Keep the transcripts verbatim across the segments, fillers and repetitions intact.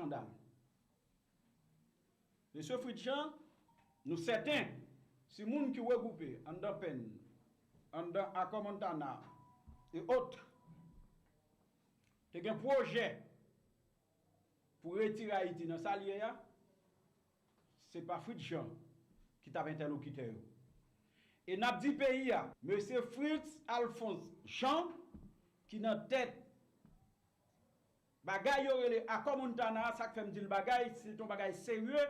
eskandal. Mesye Fritz Jean, nou sèten, si moun ki regwoupe anndan pen, anndan Akò Montana e ot, te gen pwojè pou retire Ayiti nan sa l ye a, se pa Fritz Jean ki t ap entèlokitè yo. E n ap di peyi a, mesye Fritz Alphonse Jean ki nan tèt bagay yo rele Akò Montana a, sa k fè m di l bagay, si l t yon bagay serye,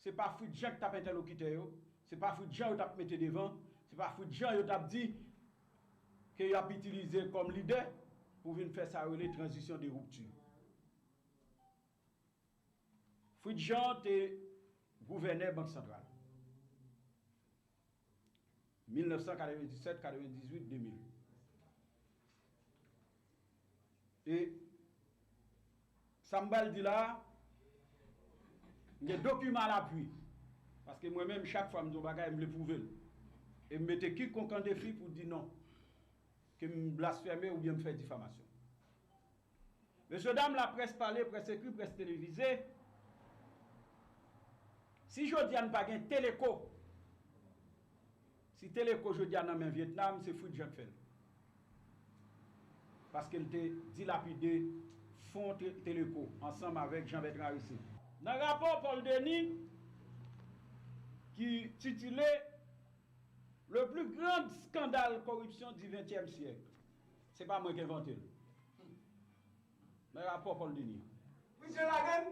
se pa Fritz Jean ki t ap entèlokitè yo, se pa Fritz Jean yo t ap mete devan, se pa Fritz Jean yo t ap di ke y ap itilize kòm lidè pou vin fè sa yo rele tranzisyon de ripti. Fritz Jean te gouvènè Bank Santral. Mil nèf san katrevenndisèt, katrevenndizwit, de mil. E sa m pral di la a, m gen dokiman a lapui. Paske mwen menm, chak fwa m di yon bagay, m vle pwouve l. E m mete kikonk an defi pou di non. Ke m blasfème oubyen m fè difamasyon. Mesye dam, laprès pale, près ekri, près televize. Si jodi a n pa gen Teleko, si Teleko jodi a nan men Vyetnam, se Fritz Jean k fè l. Paske l te dilapide fon Te-, Teleko ansanm avèk Jean Bertrand Aristide. Nan rapò Paul Denis ki titile Le plus grand scandale corruption du vingtième siècle. Se pa mwen ki envante l. Nan rapò Paul Denis. Wi, se la menm.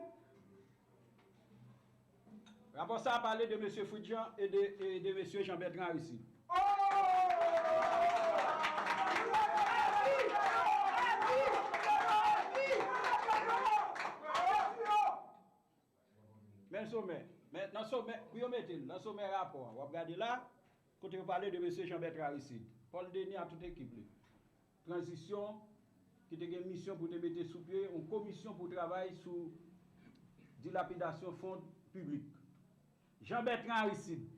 Rapò sa a pale de mesye Fritz Jean e de, e de mesye Jean Bertrand Aristide. Men somè, men nan somè, pou yo mete l nan somè rapò a, w ap gade la, kote yo pale de mesye Jean Bertrand Aristide, Paul Denis ak tout ekip li. Tranzisyon ki te gen misyon pou te mete sou pye yon komisyon pou travay sou dilapidasyon fon piblik. Jean Bertrand Aristide,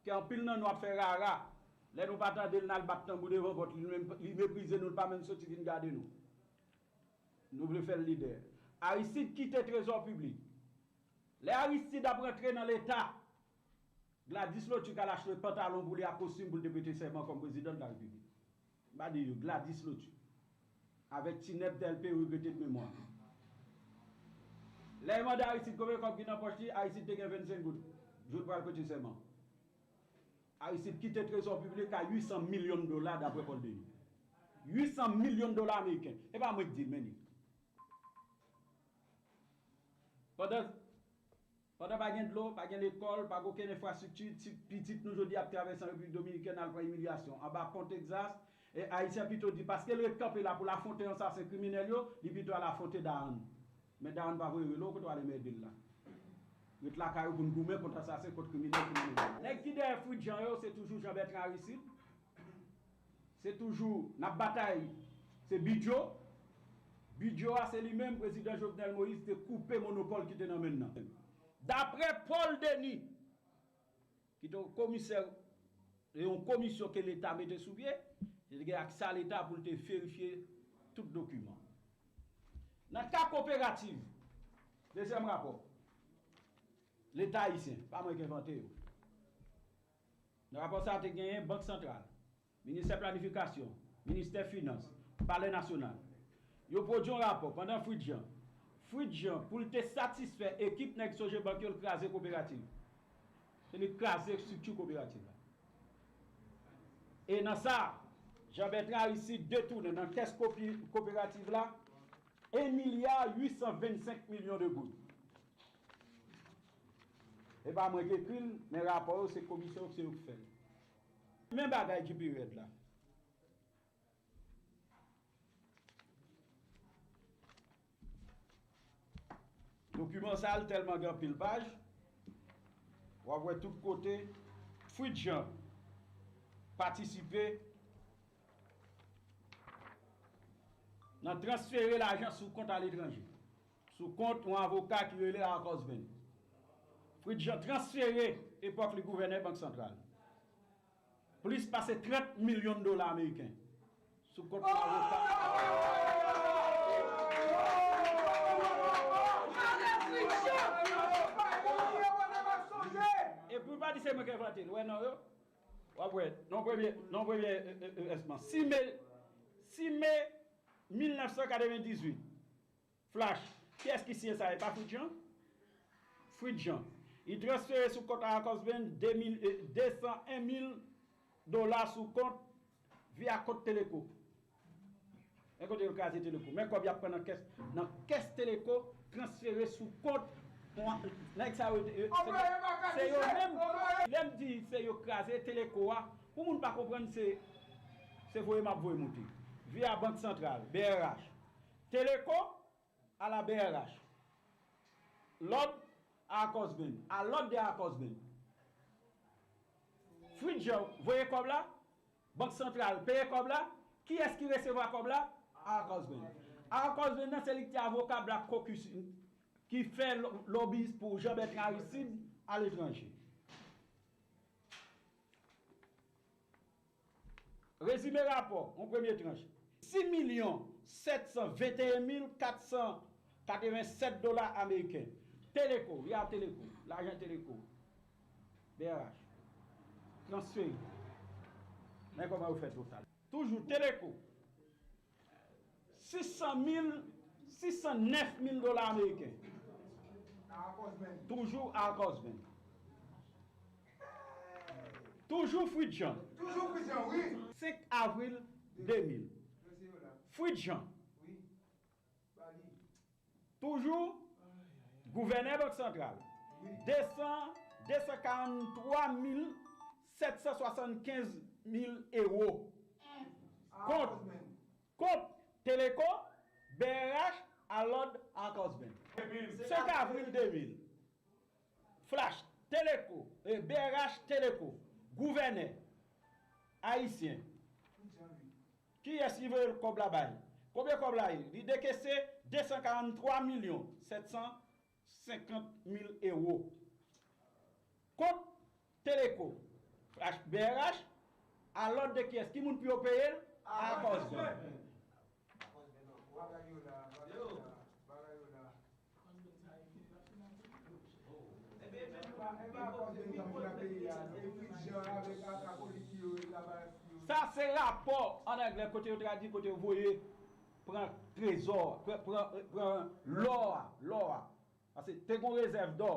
ke anpil nan nou ap fè rara, lè nou pa tande l, n al bat tanbou devan pòt li, li menm, li meprize nou, li pa menm soti vin gade nou. Nou vle fè l lidè. Aristide kite trezò piblik. Lè Aristide ap rantre nan Leta, Gladys Lotue k al achte pantalon pou li ak kostim pou l te prete sèman kòm prezidan de la repiblik. M pa di yo, Gladys Lotue. Avèk ti nèb tèl pe regrete de memwa. Lè mande Aristide konbyen kòb ki nan pòch li, Aristide te gen vennsenk goud. Jou l pral prete sèman. Aristide kite trezò piblik a uit san milyon dola, daprè Paul Denis. Uit san milyon dola ameriken. E pa mwen k di l, men li. Pandan, pandan pa gen dlo, pa gen lekòl, pa gen okenn enfrastrikti, ti, pitit nou jodi ap travèse an Repiblik Dominikèn al pran imilyasyon. Anba pon Texas, e Ayisyen pito di, paske l ret kanpe la pou l afwonte ansasen kriminèl yo, li pito al afwonte Daann. Men Daann pa voye rele w, kote w ale m ede l la. Ret lakay ou pou n goumen kont ansasen, kont kriminèl, kriminèl. Nèg ki dèyè Fritz Jean yo, se toujou Jean Bertrand Aristide. Se toujou n ap batay, se Bidjo. Bidjo a, se li menm, prezidan Jovenel Moïse te koupe monopòl ki te nan men l nan. Daprè Paul Denis, ki te yon komisè, yon komisyon ke Leta mete sou pye, li te gen aksè a Leta pou l te verifye tout dokiman. Nan ka koperativ, dezyèm rapò, Leta ayisyen, pa mwen ki envante yo. Nan rapò sa a te genyen Bank Santral, Ministè Planifikasyon, Ministè Finans, Palè Nasyonal. Yo pwodui yon rapò pandan Fritz Jean. Fritz Jean, pou l te satisfè ekip nèg Sogebank yo, l kraze koperativ. Se li k kraze estrikti koperativ la. E nan sa, Jean Bertrand Aristide detounen nan kès kopi-, koperativ la en milya uit san vennsenk milyon de goud. E pa mwen ki ekri l, men rapò yo se komisyon yo, se yo ki fè l. Men bagay ki pi rèd la. Dokiman sa a, l tèlman gen anpil paj, w ap wè tout kote Fritz Jean patisipe nan transfere lajan sou kont aletranje, sou kont yon avoka ki rele Ark Osband. Fritz Jean transfere, epòk li gouvènè Bank Santral, plis pase trant milyon dola ameriken sou kont yon avoka. Se mwen ki envante l. Wè non yo. W ap wè. Non premye, non premye, e, e, e, èsman. Sis me, sis me mil nèf san katrevendizuit. Flash. Kiyès ki siyen sa? E pa Fritz Jean? Fritz Jean. Li transfere sou kont Ark Husband de mil, e, de san en mil dola sou kont via kont Teleco. Men kote yo kraze Teleco. Men kòb y ap pran nan kès, nan kès Teleco, transfere sou kont. Nèg sa yo, yo, se, se yo menm. Lè m di se yo kraze Teleco a, pou moun pa konprann, se, se voye m ap voye moute. Via Bank Santral, B R H. Teleco, a la B R H. Lòd Ark Husband. A lòd de Ark Husband. Fritz Jean voye kòb la, Bank Santral peye kòb la. Kiyès ki resevwa kòb la? Ark Husband. Ark Husband nan, se li ki te avoka Black Caucus, ki fè lo-, lobbyist pou Jean Bertrand Aristide aletranje. Rezime rapò, yon premye tranch. Sis milyon sèt san venteyen mil kat san katrevensèt dola ameriken. Teleco, via Teleco, lajan Teleco. B R H. Transfere. Men kòman yo fè total. Toujou Teleco. Sis san mil, sis san nèf mil dola ameriken. Toujou Ark Husband. Toujou Fritz Jean. Toujou Fritz Jean, wi. Senk avril de mil. Fritz Jean. Toujou gouvènè Bank Santral. De san, de san karanntwa mil sèt san swasannkenz mil ewo. Kont, kont Teleco, B R H, a lòd Ark Husband. Senk avril de mil. Flash, Teleco, e, B R H Teleco, gouvènè ayisyen. Kiyès ki voye kòb la bay? Konbyen kòb la ye? Li dekese de san karanntwa milyon sèt san senkant mil ewo. Kont Teleco, Flash, B R H, a lòd de kiyès? Ki moun pou yo peye l? Ark Husband. Sa se rapò an anglè kote yo tradui, kote yo voye pran trezò, pran, pran, pran lò a, lò a. Paske te gon rezèv dò.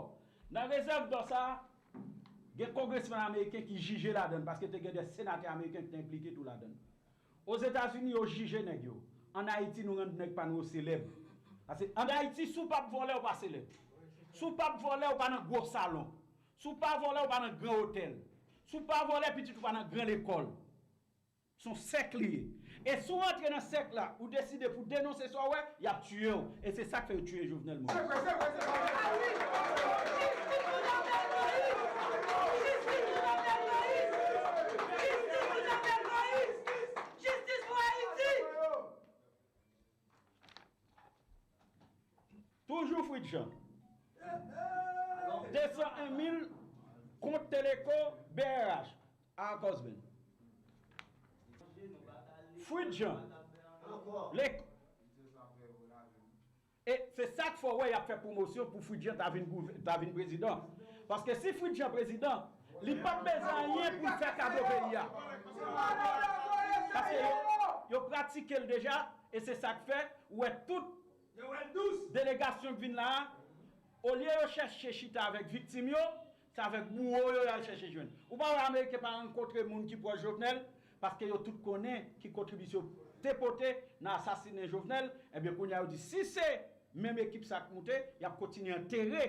Nan rezèv dò sa, gen kongresman ameriken ki jije ladan l, paske te gen de senatè ameriken ki te enplike tou ladan l. Ozetazini, yo jije nèg yo. Ann Ayiti, nou rann nèg pa nou yo selèb. Paske ann Ayiti, si w p ap vòlè, ou pa selèb. Si w p ap vòlè, ou pa nan gwo salon. Si w pa vòlè, ou pa nan gran otèl. Si w pa vòlè, pitit ou pa nan gran lekòl. Se yon sèk li ye. E si w rantre nan sèk la, ou deside pou denonse sa w wè, y ap tiye w. E se sa k fè yo tiye Jovenel Moïse. Se vre, se vre, se vre. Ah wi! Jistis pou Jovenel Moïse! Jistis pou Jovenel Moïse! Jistis pou Jovenel Moïse! Jistis pou Ayiti! Toujou Fritz Jean. De san en mil kont Teleco B R H. Ark Husband. Fritz Jean. Lè, e se sa k fè w wè y ap fè pwomosyon pou Fritz Jean ta vin gouvè-, ta vin prezidan. Paske si Fritz Jean prezidan, li p ap bezwen anyen pou l fè kado peyi a. Paske yo, yo pratike l deja, e se sa k fè ou wè tout delegasyon k vin la a, olye yo chèche chita avèk viktim yo, se avèk bouwo yo y al chèche jwenn. Ou pa wè Ameriken pa rankontre moun ki pwòch Jovenel, paske yo tout konnen ki kontribisyon te pote nan asasinen Jovenel, ebyen kounye a yo di si se menm ekip sa k moute, y ap kontinye antere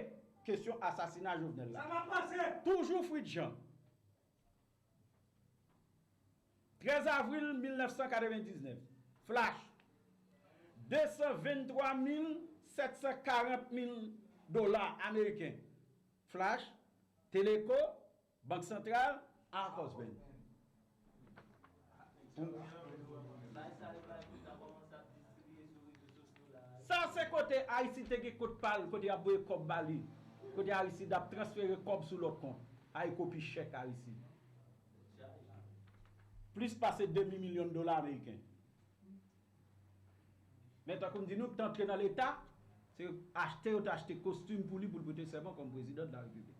kesyon asasina Jovenel la. Sa m ap pase! Toujou Fritz Jean. Trèz avril mil nèf san katrevendiznèf. Flash. De san venntwa mil sèt san karant mil dola ameriken. Flash, Teleco, Bank Santral, Ark Husband. Sa se kote Ayiti te gen kont pa l, kote y ap voye kòb ba li, kote Aristide ap transfere kòb sou lòt kont, ay kopi chèk Aristide. Plis pase demi milyon dola ameriken. Men tankou m di nou, te antre nan Leta, se achte yo te achte kostim pou li, pou l prete sèman kòm prezidan de la repiblik.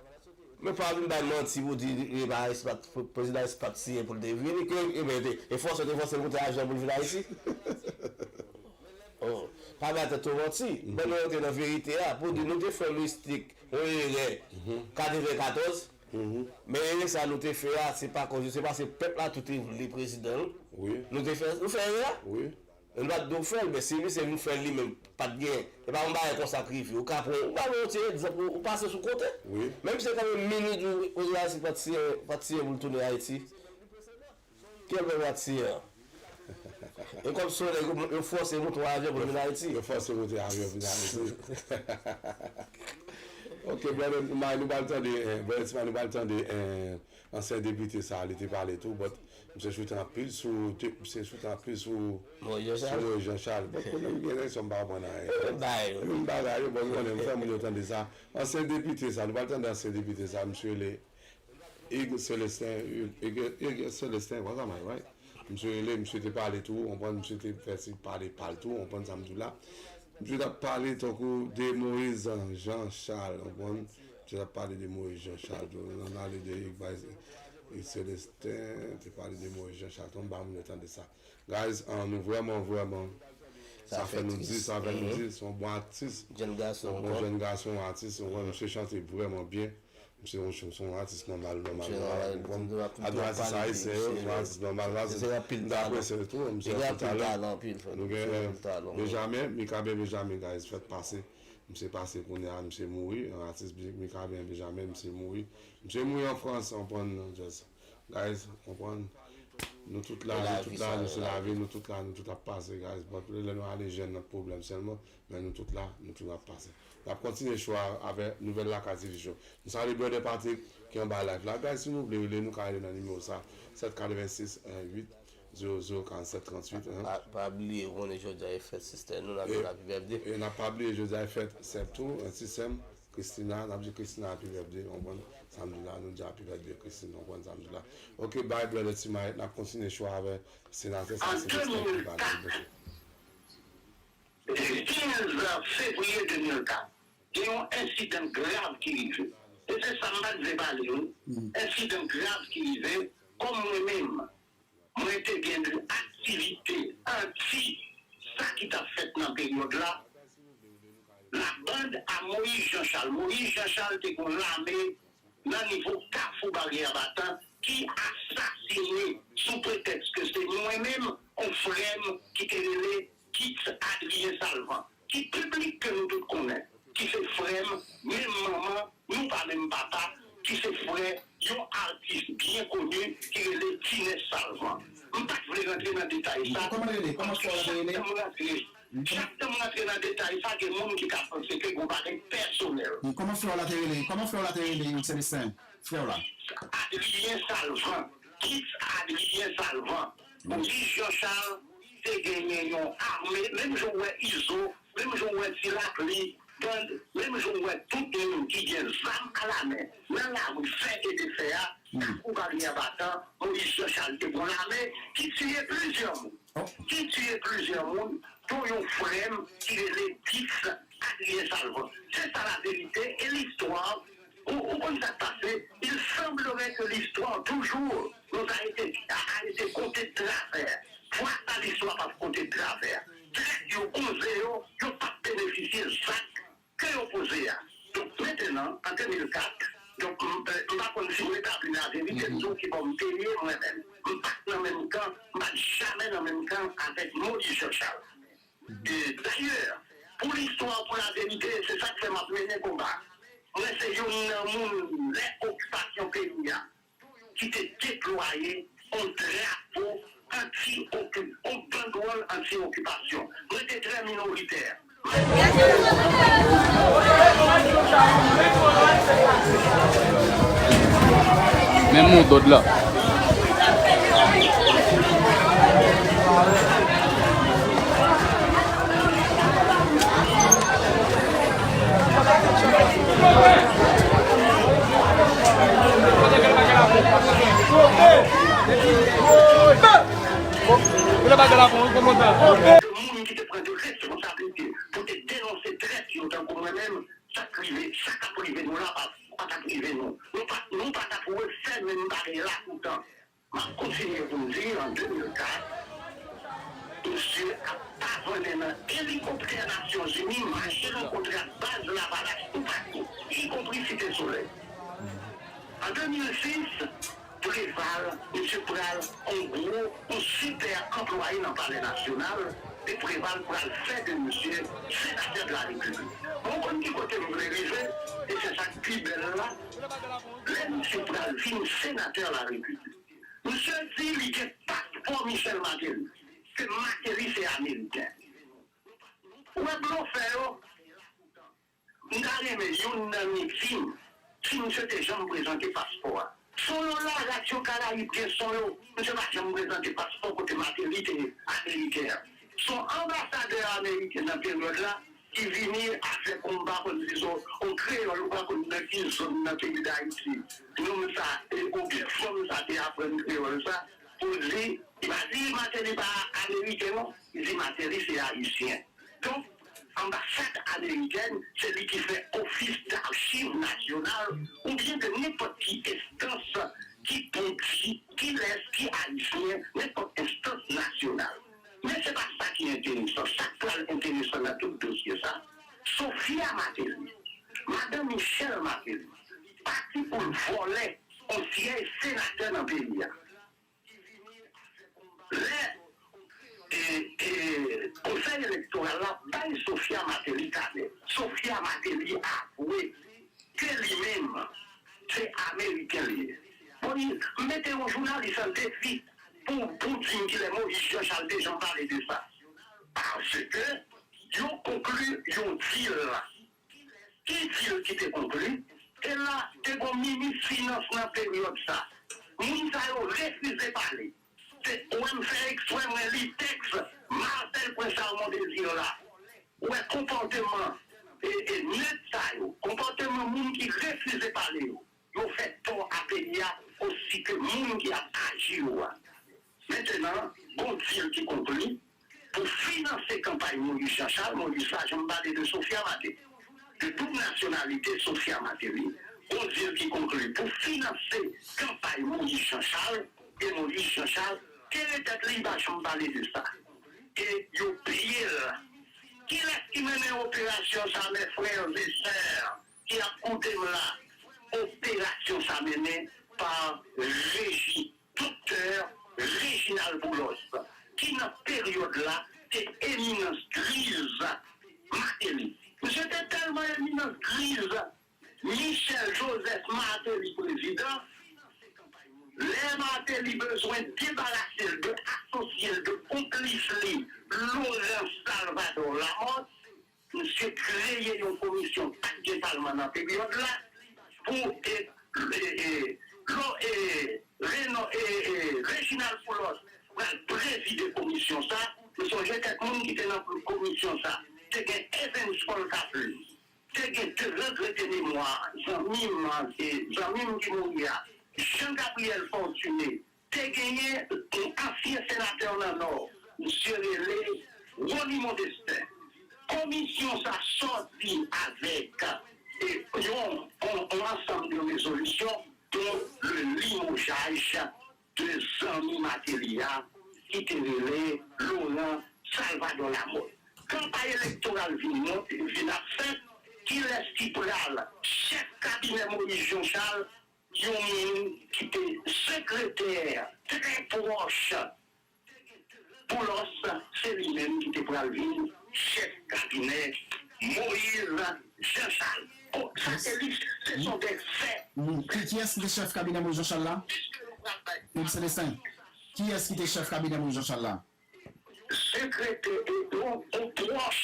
Men pa vin bay manti pou di e pa Aristide pa t, prezidan Aristide pa t siyen pou l te vini, ke, e ben, te, e fòse, te fòse l monte avyon pou l vin Ayiti. Oh, pa bay tèt ou manti. Ban nou antre nan verite a, pou di nou te fè mistik, yon erè, katrevenkatòz. Men erè sa nou te fè a, se pa koz, se paske pèp la tou te vle prezidan l. Nou te fè, nou fè erè a. Nou pa t dwe fè l, men si misye vin fè l li menm, pa t gen, e pa yon bagay konsa k rive. Ou ka pran, ou ka pran yon ti egzanp, ou, ou pase sou kote. Menm si se kanmenm minit ou, ou Ayiti pa t siyen, pa t siyen pou l tounen Ayiti. Kèl bagay Ayisyen an? E kòm se yon nèg yo, yo fòse monte yon avyon pou l vin Ayiti. Yo fòse monte avyon vin Ayiti. Ok, brother, nou pral tande, eh, brother Tima, nou pral tande, eh, ansyen depite sa, li te pale tou, but misye choute anpil sou, misye choute anpil sou, sou Moïse Jean Charles. But pwoblèm gen eleksyon, m pa konprann anyen. Menm bagay yo, bon, nou konnen, m fè moun yo tande sa. Ansyen depite sa, nou pral tande ansyen depite sa, misye rele Hugues Célestin, Hugues, Hugues Célestin, what am I, right? Misye rele, misye te pale tou, ou konprann, misye te fè ti pale pa l tou, ou konprann sa m di w la. Misye t ap pale tankou de Moïse Jean Charles, ou konprann? Misye t ap pale de Moïse Jean Charles tou. Nan ale de Hugues, Hugues Célestin, te pale de Moïse Jean Charles tou, m ba moun yo tande sa. Guys, ah, nou vrèman, vrèman, sa fè nou di, sa fè nou di, se yon bon atis. Jèn gason ankò. Se yon bon jèn gason, atis, ou konprann, misye chante vrèman byen. Misye se yon, se yon atis nòmal, nòmal, nòmal. Misye nòmal, misye ap tou ap pale byen, misye gen anpil talan. Misye gen anpil talan, anpil, frè. Nou gen, eh, Benjamin, Mikaben Benjamin, guys, fèt pase. Misye pase kounye a, misye mouri. Yon atis, Mikaben Benjamin, misye mouri. Misye mouri an Frans, ou konprann, just, guys, ou konprann. Nou tout la, nou tout la, nou se lavi, nou tout la, nou tout ap pase, guys. But lè nou ale jèn, nan pwoblèm sèlman. Men nou tout la, nou tout ap pase. N ap kontinye show a avèk nouvèl Lakay T V Show. Nou salye brother Patrick ki anba live la. Guys, si nou vle rele nou, ka rele nan nimewo sa, sèt katrevensis uit zewo zewo karannsèt tranntuit, hein. Pa, pa bliye, ou konnen jodi a e fèt sistè nou, n ap di l happy birthday. E n ap pa bliye jodi a e fèt sè m tou, hein, ti sè m, Christina, n ap di Christina happy birthday, ou konprann sa m di la, nou di happy birthday Christine, ou konprann sa m di la. Ok, bye brother Timayet, n ap kontinye show a avèk senatè sa, Célestin ki pale. Kenz fevriye de mil kat, gen yon ensidan grav ki rive. E se sa m pa t vle pale, wi. Ensidan grav ki rive, kòm mwen menm, mwen te gen de aktivite anti sa ki t ap fèt nan peryòd la, la bande à Moïse Jean Charles. Moïse Jean Charles te gen yon lame nan nivo Kafou Baryè Batan ki asasine sou pretèks ke se mwen menm, yon frè m ki te rele Kits Adrien Salvan, ki piblik ke nou tout konnen, ki se frè m, menm manman, nou pa menm papa, ki se frè yon atis byen koni ki rele Tinès Salvan. M pa t vle rantre nan detay sa, paske chak tan m rantre, chak tan m rantre nan detay sa, gen moun ki ka panse ke gon bagay pèsonèl. Kòman frè w la te rele? Kòman frè w la te rele, Célestin? Frè w la. Adrien Salvan. Kits Adrien Salvan. Moïse Jean Charles te genyen yon ame, menm jan w wè Izo, menm jan w wè Ti Lapli, Band, menm jan w wè tout moun ki gen zam alamen nan lari fè e defè a, Kafou Baryè Batan, Moïse Jean Charles te gon lame ki tiye plizyè moun. Ki tiye plizyè moun, dont yon frè m ki rele Kits Adrien Salvan. Se sa la verite e listwa. Ou, ou konn sa k pase? Il semblerait que l'histoire toujours nous a été, a, a été contée de travers. Fwa sa, listwa p ap konte de travè. Trèt yo, koze yo, yo p ap benefisye zak ke yo poze a. Donk, mentenan, an de mil kat, donk, m, m pa konn si m retabli laverite, m di w ki bò m te ye, mwen menm. M pa t nan menm kan, m pa t jamè nan menm kan avèk Moïse Jean Charles. E, dayè, pou listwa, pou laverite, se sa k fè m ap mennen konba. Mwen se youn nan moun, lè okipasyon peyi a, ki te deplwaye yon drapo anti-oki-, yon bandwòl anti-okipasyon. Mwen te trè minoritè. Men mo dòd la. Moun ki te pran de responsablite pou te denonse trèt yo tankou mwen menm, sa k rive, sa k ap rive nou la pa pa t ap rive nou. Nou pa, nou pa t ap refè menm bagay la toutan. M ap kontinye pou m di, an de mil kat, misye ap pavannen nan elikoptè Nasyonzini, mache nan kontra baz Lavalas toupatou, ikonpri Site Solèy. An de mil sis, Preval, misye pral yon gwo, yon sipè anplwaye nan Palè Nasyonal, e Preval pral fè de misye senatè de la Repiblik. Bon, konn ki kote m vle rive, e se sa k pi bèl la, lè misye pral vin senatè la Repiblik. Misye di li gen paspò Michel Martelly. Se Martelly se ameriken. Ou wè blofè yo, m ta renmen youn nan miting, si misye te janm prezante paspò a. Son yo la, Radyo Karayib gen son yo, misye pa janm prezante paspò kote Martelly te ameriken an. Son anbasadè ameriken nan peryòd la, ki vini avèk yon, m pa konn si se yon kreyòl, ou pa konn nan ki zòn nan peyi Dayiti. Nonm sa, e, oubyen fanm sa te aprann kreyòl sa, pou l di, li pa di Martelly pa ameriken non, li di Martelly se ayisyen. Donk, anbasad amerikèn, se li ki fè ofis d'achiv nasyonal, oubyen de nenpòt ki enstans ki pou di kilès ki ayisyen, nenpòt enstans nasyonal. Men se pa sa ki enteresan. Sa k pral enteresan nan tout dosye sa, Sophia Martelly, madanm Michel Martelly, pati pou l vòlè yon syèj senatè nan peyi a. Lè, e, e, Konsèy Elektoral la bay Sophia Martelly kanè, Sophia Martelly avwe ke li menm, se ameriken li ye. Bon, m mete yon jounalis an defi pou, pou di m kilè Moïse Jean Charles te janm pale de sa. Paske yo konkli yon dil. Ki dil ki te konkli? E la, te gon minis finans nan peryòd sa. Moun sa yo refize pale. Se, ou wè m fè eksprè mwen li tèks Marcel Prince Armand Désir la. Ou wè konpòteman, e, e nèg sa yo, konpòteman moun ki refize pale yo, yo fè tò a peyi a, osi ke moun ki ap aji yo a. Mentenan, gon dil ki konkli pou finanse kanpay Moïse Jean Charles, Moïse pa janm pale de Sophia Martelly. De tout nasyonalite Sophia Martelly, gon dil ki konkli pou finanse kanpay Moïse Jean Charles, e Moïse Jean Charles kere tèt li, li pa janm pale de sa. E yo peye l. Kilès ki mennen operasyon sa, mes frères et sœurs ki ap koute m la? Operasyon sa mennen pa Regi, doktè Reginald Boulos, ki nan peryòd la te eminans griz Martelly. Misye te tèlman eminans griz, Michel Joseph Martelly prezidan, lè Martelly bezwen debarase l de asosye l, de konplis li, Laurent Salvador Lamothe, misye kreye yon komisyon, pa t gen palman nan peryòd la, pou, e, e, e, lo, e, Reno, e, e, Reginald Boulos pral prezide komisyon sa. M sonje kèk moun ki te nan komisyon sa. Te gen Evens Paul Caprice, te gen de regrete memwa, zanmi m, e, zanmi m ki mouri a, Jean Gabriel Fortuné, te genyen yon ansyen senatè nan Nò, misye rele Rony Modestin. Komisyon sa sòti avèk, e, yon, yon, yon ansanm de rezolisyon, dont le limojaj de zanmi Martelly a, ki te rele Laurent Salvador Lamothe. Kanpay elektoral vin monte, vin ap fèt, kilès ki pral chèf kabinè Moïse Jean Charles? Yon moun ki te sekretè trè pwòch Boulos, se li menm ki te pral vin chèf kabinè Moïse Jean Charles. Bon, sa se li, se son de fè. Ki, kiyès ki te chèf kabinè Moïse Jean Charles la? Menm Celestin. Kiyès ki te chèf kabinè Moïse Jean Charles la? Sekretè e yon, yon pwòch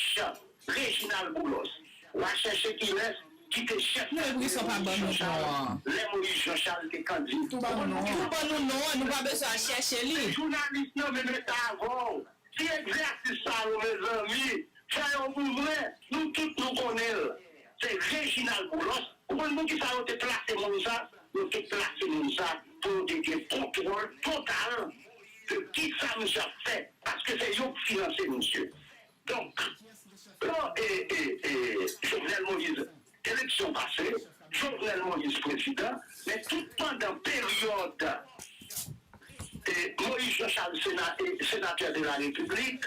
Reginald Boulos. W a chèche kilès ki te chèf kabinè Moïse Jean Charles lè Moïse Jean Charles te kandida. Tou ban nou non an, nou pa bezwen al chèche li. Jounalis nan menm eta avè w. Ti egzèsis sa yo, mezanmi, fè yo pou mwen, nou tout nou konnen l. Se Reginald Boulos. Ou konn poukisa yo te plase moun sa? Yo te plase moun sa pou yo te gen kontwòl total de kisa misye ap fè, paske se yo k finanse misye. Donk, lè, e, e, e, Jovenel Moïse, eleksyon pase, Jovenel Moïse prezidan, men tout pandan peryòd e Moïse Jean Charles, sena, e, senatè de la Repiblik,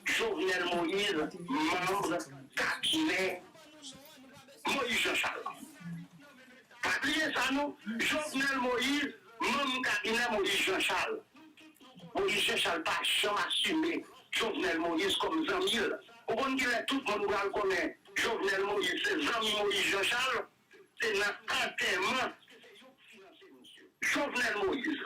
Jovenel Moïse, manm kabinè Moïse Jean Charles. Pa bliye sa non, Jovenel Moïse, manm kabinè Moïse Jean Charles. Moïse Jean Charles pa janm asime Jovenel Moïse kòm zanmi l. Ou konn kilè tout moun pral konnen Jovenel Moïse se zanmi Moïse Jean Charles? Se nan antèman Jovenel Moïse.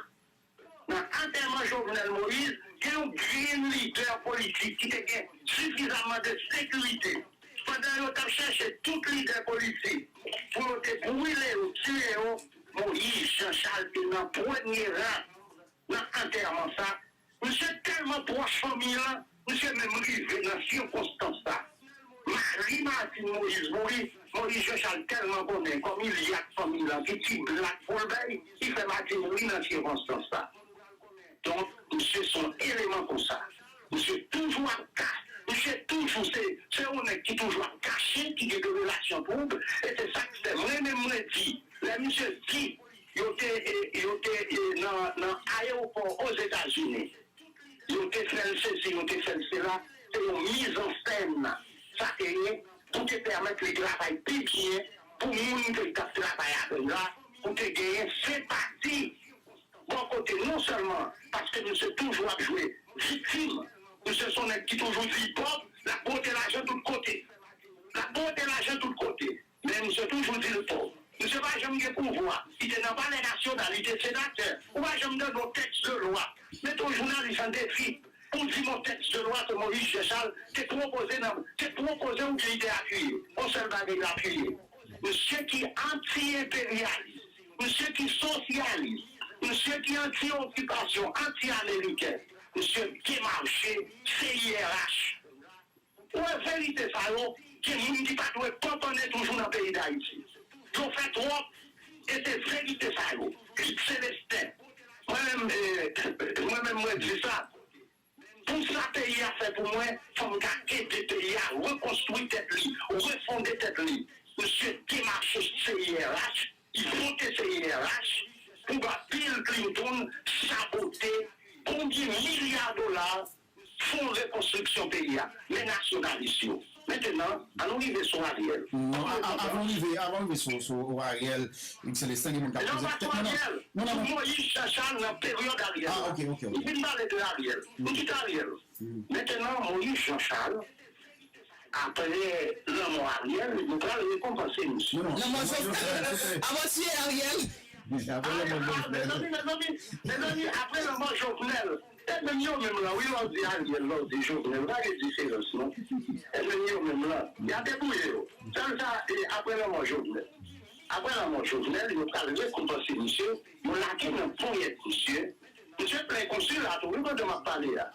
Nan antèman Jovenel Moïse, gen yon grenn lidè politik ki te gen sifizaman de sekirite. Pandan yo t ap chèche tout lidè politik pou yo te brile yo, tiye yo, Moïse Jean Charles te nan premye ran nan antèman sa. Misye tèlman pwòch fanmi an, misye menm rive nan sikonstans sa. Mari Martine Moïse mouri, Moïse Jean Charles tèlman konnen kòm il y a fanmi an ki ti blak pou l bay, ki fè Martine mouri nan sikonstans sa. Donk, misye se yon eleman konsa. Misye toujou ap ka, misye toujou se, se yon nèg ki toujou ap kache, ki gen de relasyon twoub, e se sa k fè mwen menm mwen di, lè misye di, yo te, e, yo te, e, nan, nan ayewopò Ozetazini. Yo te fè l sesi, yo te fè l sela. Se yon mizansenn sa te ye pou te pèmèt li travay pi byen pou moun ke l t ap travay avè l la, pou te genyen senpati bò kote non sèlman paske misye toujou ap jwe viktim, misye se yon nèg ki toujou di Bòb l ap bwote lajan tout kote. L ap bwote lajan tout kote. Men misye toujou di l pòv. Misye pa janm gen pouvwa. Li te nan Palè Nasyonal, li te senatè. Ou pa janm tande yon tèks de lwa. Mete yon jounalis an defi pou di m yon tèks de lwa ke Moïse Jean Charles te pwopoze nan, te pwopoze oubyen li te apiye. Yon sèl bagay l apiye. Misye ki anti-enperyalis, misye ki sosyalis, misye ki anti-okipasyon, anti-ameriken, misye demache C I R H. Ou wè verite sa yo, gen moun ki pa dwe panpannen toujou nan peyi Dayiti. Yo fè twòp, e se verite sa yo. Lit Selesten. Mwen menm, eh, mwen menm mwen di sa. Pou sa peyi a fè pou mwen, fò m ka ede peyi a rekonstwi tèt li, refonde tèt li. Misye demache C I R H, li vote C I R H pou ba Bill Clinton sabote konbyen milya dola fon rekonstriksyon peyi a. Men nasyonalis yo. Mentenan, ann nou rive sou Ariel. Non, a- a- avan w rive, avan w rive sou, sou Ariel, Ig Celestin, gen moun k ap poze kèk kesyon. Non, non, non, sou Moïse Jean Charles nan peryòd Ariel la. Ah, ok, ok, ok. M fin pale de Ariel. M kite Ariel. Mentenan, Moïse Jean Charles, apre lanmò Ariel, nou pral rekonpanse misye. Non, non, lanmò Jovenel. Avan tiye Ariel. Apre lanmò Jovenel. Mezanmi, mezanmi, mezanmi, apre lanmò Jovenel. E menm yo menm lan, wi, lè w di Ariel, lè w di Jovenel, pa gen diferans, non. E menm yo menm lan, y a debouye yo. Sèl sa, e apre lanmò Jovenel. Apre lanmò Jovenel, yo pral rekonpanse misye, yo lage nan ponyèt misye. Misye plen konsila tou, wi, pandan m ap pale a.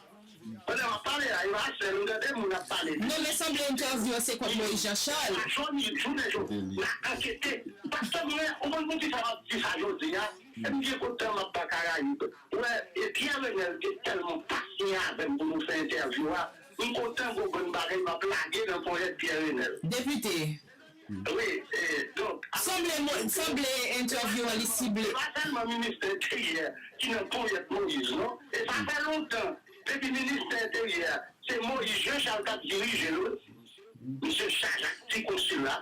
Pandan m ap pale a, e pa sèl m tande moun ap pale de. Non, men sanble entèvyou an se kont Moïse Jean Charles. Jounen jodi, n a ankete. Pastè mwen, ou konn poukisa m ap di sa jodi a? E m byen kontan m ap ba Karayib. Wè, e Pierre Renel te tèlman pasyan avè m pou nou fè entèvyou a. M kontan gon bann bagay m ap lage nan ponyèt Pierre Renel. Depite. Wi, e, donk, sanble, sanble entèvyou an li sible. Se pa sèlman ministè enteryè ki nan ponyèt Moïse, non. E sa fè lontan, depi ministè enteryè, se Moïse Jean Charles k ap dirije l, wi. Misye chaje ak ti konsila,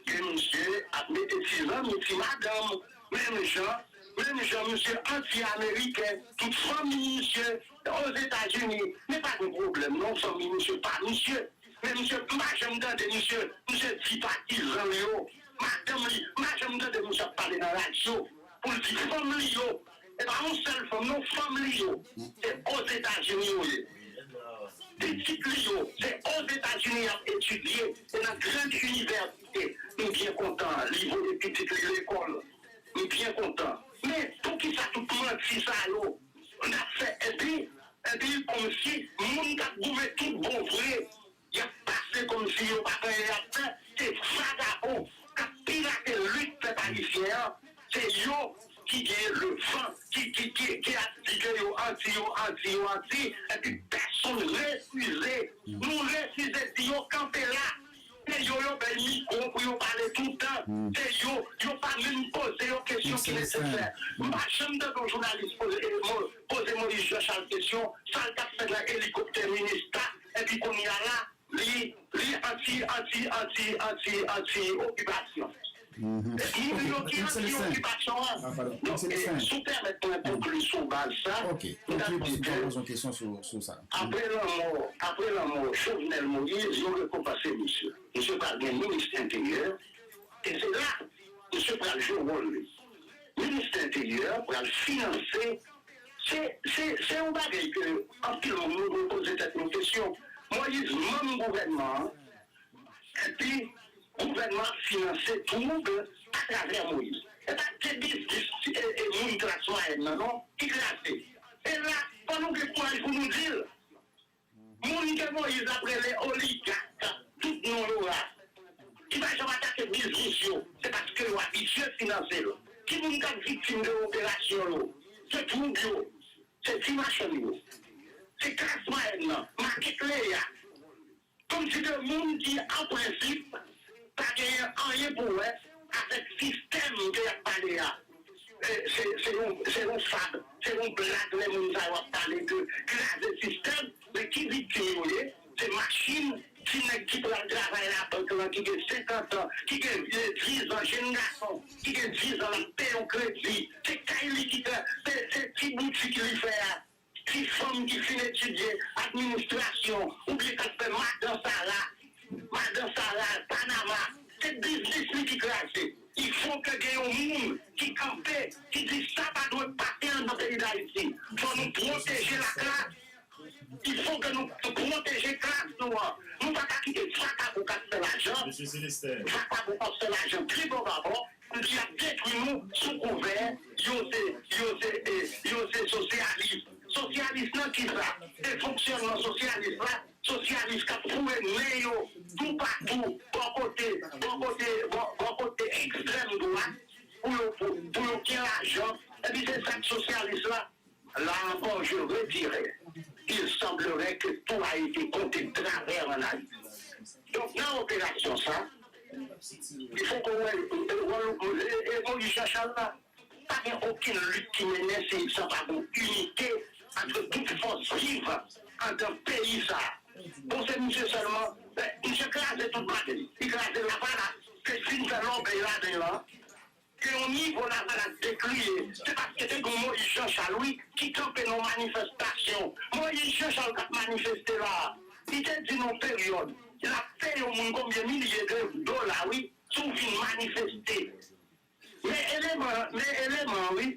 ke misye ap mete ti zanmi, ti madanm, menm jan, menm jan misye anti-ameriken, tout fanmi misye Ozetazini, men pa gen pwoblèm, non, fanmi misye pa misye. Men misye, m pa janm tande misye, misye di patizan l yo, madanm li, m pa janm tande misye ap pale nan radyo pou l di fanm li yo. E pa yon sèl fanm, non, fanm li yo. Se Ozetazini yo ye. Pitit li yo, se Ozetazini y ap etidye, se nan gran inivèsite. M byen kontan, li voye pitit li lekòl. M byen kontan. Men, poukisa tout manti sa yo? N ap fè, epi, epi kòmsi moun k ap goumen tout bon vre, y ap pase kòmsi yo pa gen anyen y ap fè, se vagabon k ap pirate lit pèp ayisyen an, se yo ki gen levan, ki, ki, ki, ki ap di ke yo anti, yo anti, yo anti, epi pèsonn refize, nou refize di yo kanpe la. Se yo yo bay mikwo pou yo pale toutan. Se yo, yo pa menm poze yo kesyon ki nesesè. M pa janm tande yon jounalis poze, eh, Mo- poze Moïse Jean Charles kesyon, sa l t ap fè nan elikoptè Minista, epi kounye a la, li, li anti, anti, anti, anti, anti okipasyon. Moun yo ki anti okipasyon an. Donk, eh, si w pèmèt mwen konkli sou baz sa, m t ap di ke apre lanmò, apre lanmò Jovenel Moïse, yo rekonpanse misye. Misye pral gen minis enteryè, e se la misye pral jwe wòl li. Minis enteryè pral finanse, se, se, se yon bagay ke anpil moun nou dwe poze tèt nou kesyon. Moïse manm gouvènman an, epi gouvènman ap finanse twoub atravè Moïse. E pa te biznis e, e moun klas mwayèn nan non ki kraze. E la, fò nou gen kouraj pou nou di l. Moun ke Moïse ap rele oligak, tout non yo a, ki pa janm atake biznis yo, se paske yo abitye finanse l. Ki moun k ap viktim de operasyon yo? Se twoub yo, se ti machann yo, se klas mwayèn nan, makèt Leya. Kòmsi de moun ki, an prensip, pa genyen anyen pou wè avèk sistèm ke y ap pale a. E, se, se yon, se yon fab, se yon blag lè moun sa yo ap pale de kraze sistèm, men ki viktim yo ye? Se machin ti nèg ki pral travay labank lan ki gen senkant an, ki gen, eh, diz an, jenn gason ki gen diz an, l ap peye yon kredi. Se kay li ki fè, se, se ti boutik li fè a. Ti fanm ki fin etidye administrasyon oubyen k ap fè madan Sara, madan Sara, Panama, se biznis li ki kraze. Il faut que gen yon moun ki kanpe, ki di sa pa dwe pase anndan peyi Dayiti. Fò nou pwoteje laklas. Il faut que nou pwoteje klas nou an. Nou pa ka kite vakabon k ap fè lajan, vakabon k ap fè lajan tribò babò, epi y ap detwi nou sou kouvè yo se, yo se, eh, yo se sosyalis. Sosyalis nan kisa? Se fonksyònman sosyalis la, sosyalis k ap foure nen yo toupatou, bò kote, bò kote, bò, bò kote ekstrèm dwat, pou yo, pou, pou yo gen lajan. Epi se sa k sosyalis la. Là encore, je redirai, il semblerait que tout a été compté de travers en Haïti. Donk, nan operasyon sa, il faut que wè, wè, wè, e, e Moïse Jean Charles la, pa gen okenn lit ki mennen si san pa gen inite ant tout fòs viv anndan peyi sa. Bon, se misye sèlman, eh, misye kraze tout bagay. Li kraze Lavalas, ke fin fè lòbèy ladan l lan. Gen yon nivo Lavalas dekriye, se paske te gen yon Moïse Jean Charles, wi, ki kanpe nan yon manifestasyon. Moïse Jean Charles k ap manifeste la a, li te di nan yon peryòd, l ap peye yon moun konbyen milye de dola, wi, si w vin manifeste. Men eleman, men eleman, wi,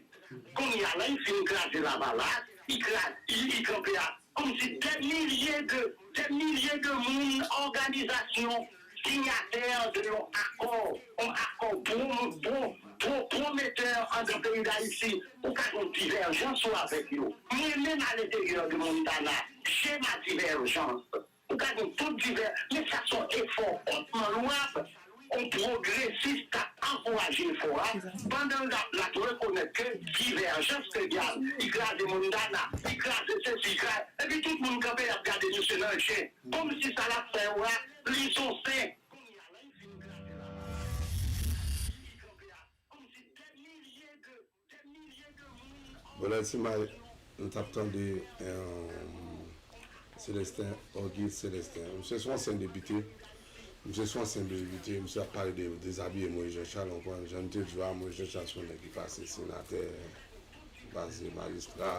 kounye a la, li fin kraze Lavalas, li kraze, li, li kanpe a, kòmsi dè milye de, dè milye de moun, òganizasyon, sinyatè de yon akò, yon akò pwomotè, pwo, pwo, pwometè anndan peyi Dayiti, ou ka gen yon divèjans ou avèk yo. Mwen menm, à l'intérieur de Montana, j'ai ma divergence. Ou ka gen tout divè, men sa se yon efò hotman louab. Yon pwogresis k ap ankouraje efò a, pandan l ap, l ap rekonèt ke divèjans ke gen, li kraze Montana, li kraze sesi, li kraze, epi tout moun kanpe y ap gade misye nan je, kòmsi sa l ap fè yo a, li se yon sen. Bon, lè ti may, nou t ap tande, eh, Célestin, Auguste Célestin. Misye se yon ansyen depite. Misye se yon ansyen depite. Misye ap pale de dezabiye Moïse Jean Charles, w konprann? Jan m te di w a, Moïse Jean Charles se yon nèg ki pase senatè, ki pase majistra,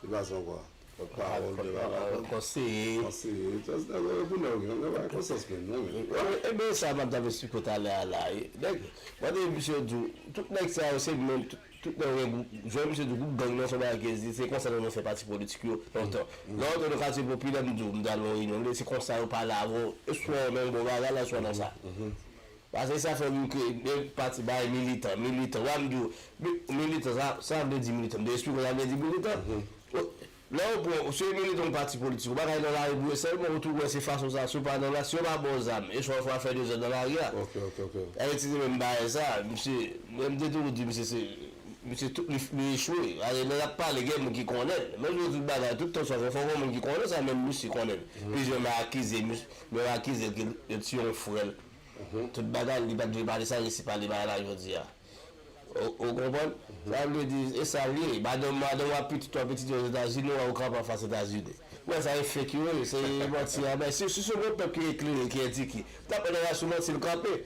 ki pase ankò pòtpawòl de bagay. Konseye. Konseye. Sa se nèg yo pou nèg yo, nèg yo pa gen konsyans menm non, men. Ebyen, sa m ap t ap esplike w talè a la. Nèg, mwen te misye di w, tout nèg sa yo se menm, tout, tout nèg yo gen gwoup, jan misye di gwoup gang nan se yon bagay ki egziste, se konsa nèg yo fè pati politik yo lontan. Lè w antre nan katye popilè, m di w, m t al nan yon reyinyon, se konsa yo pale avè w, e swa w menm bon bagay la, swa nan sa. Paske sa fè nou kreye de pati bay militan, militan. W a m di w, mi- militan, sa, sa vle di militan. M te eksplike w sa vle di militan. Lè yo pran w, si w militan yon pati politik, ou pa ka nan lari pou yo sèlman, ou tou wè se fason sa, si yo pa nan la, si yo pa ba w zam, e swa w fè dezòd nan lari a. Sa vle di se menm bagay sa, misye, mwen m te toujou di misye se, Misye tout li, li echwe. Alè, lè l ap pale, gen moun ki konnen l. Menm jan tout bagay, tout tansyon, fò, fò gen moun ki konnen sa, menm misye konnen l. Plizyè moun akize, mis- moun akize l ke yo tiye yon frè l. Tout bagay, li pa t dwe pale sa, li resi pale bagay la jodi a. Ou, ou konprann? Sa vle di, e sa l ye. Madanm, madanm w ap pitit, w ap pitit Ozetazini, w ap kanpe anfas Etazini. Mwen, sa e fake yo ye, se manti a. Men si, si se yon pèp ki eklere, ki edike, m t ap mande l sou manti l kanpe.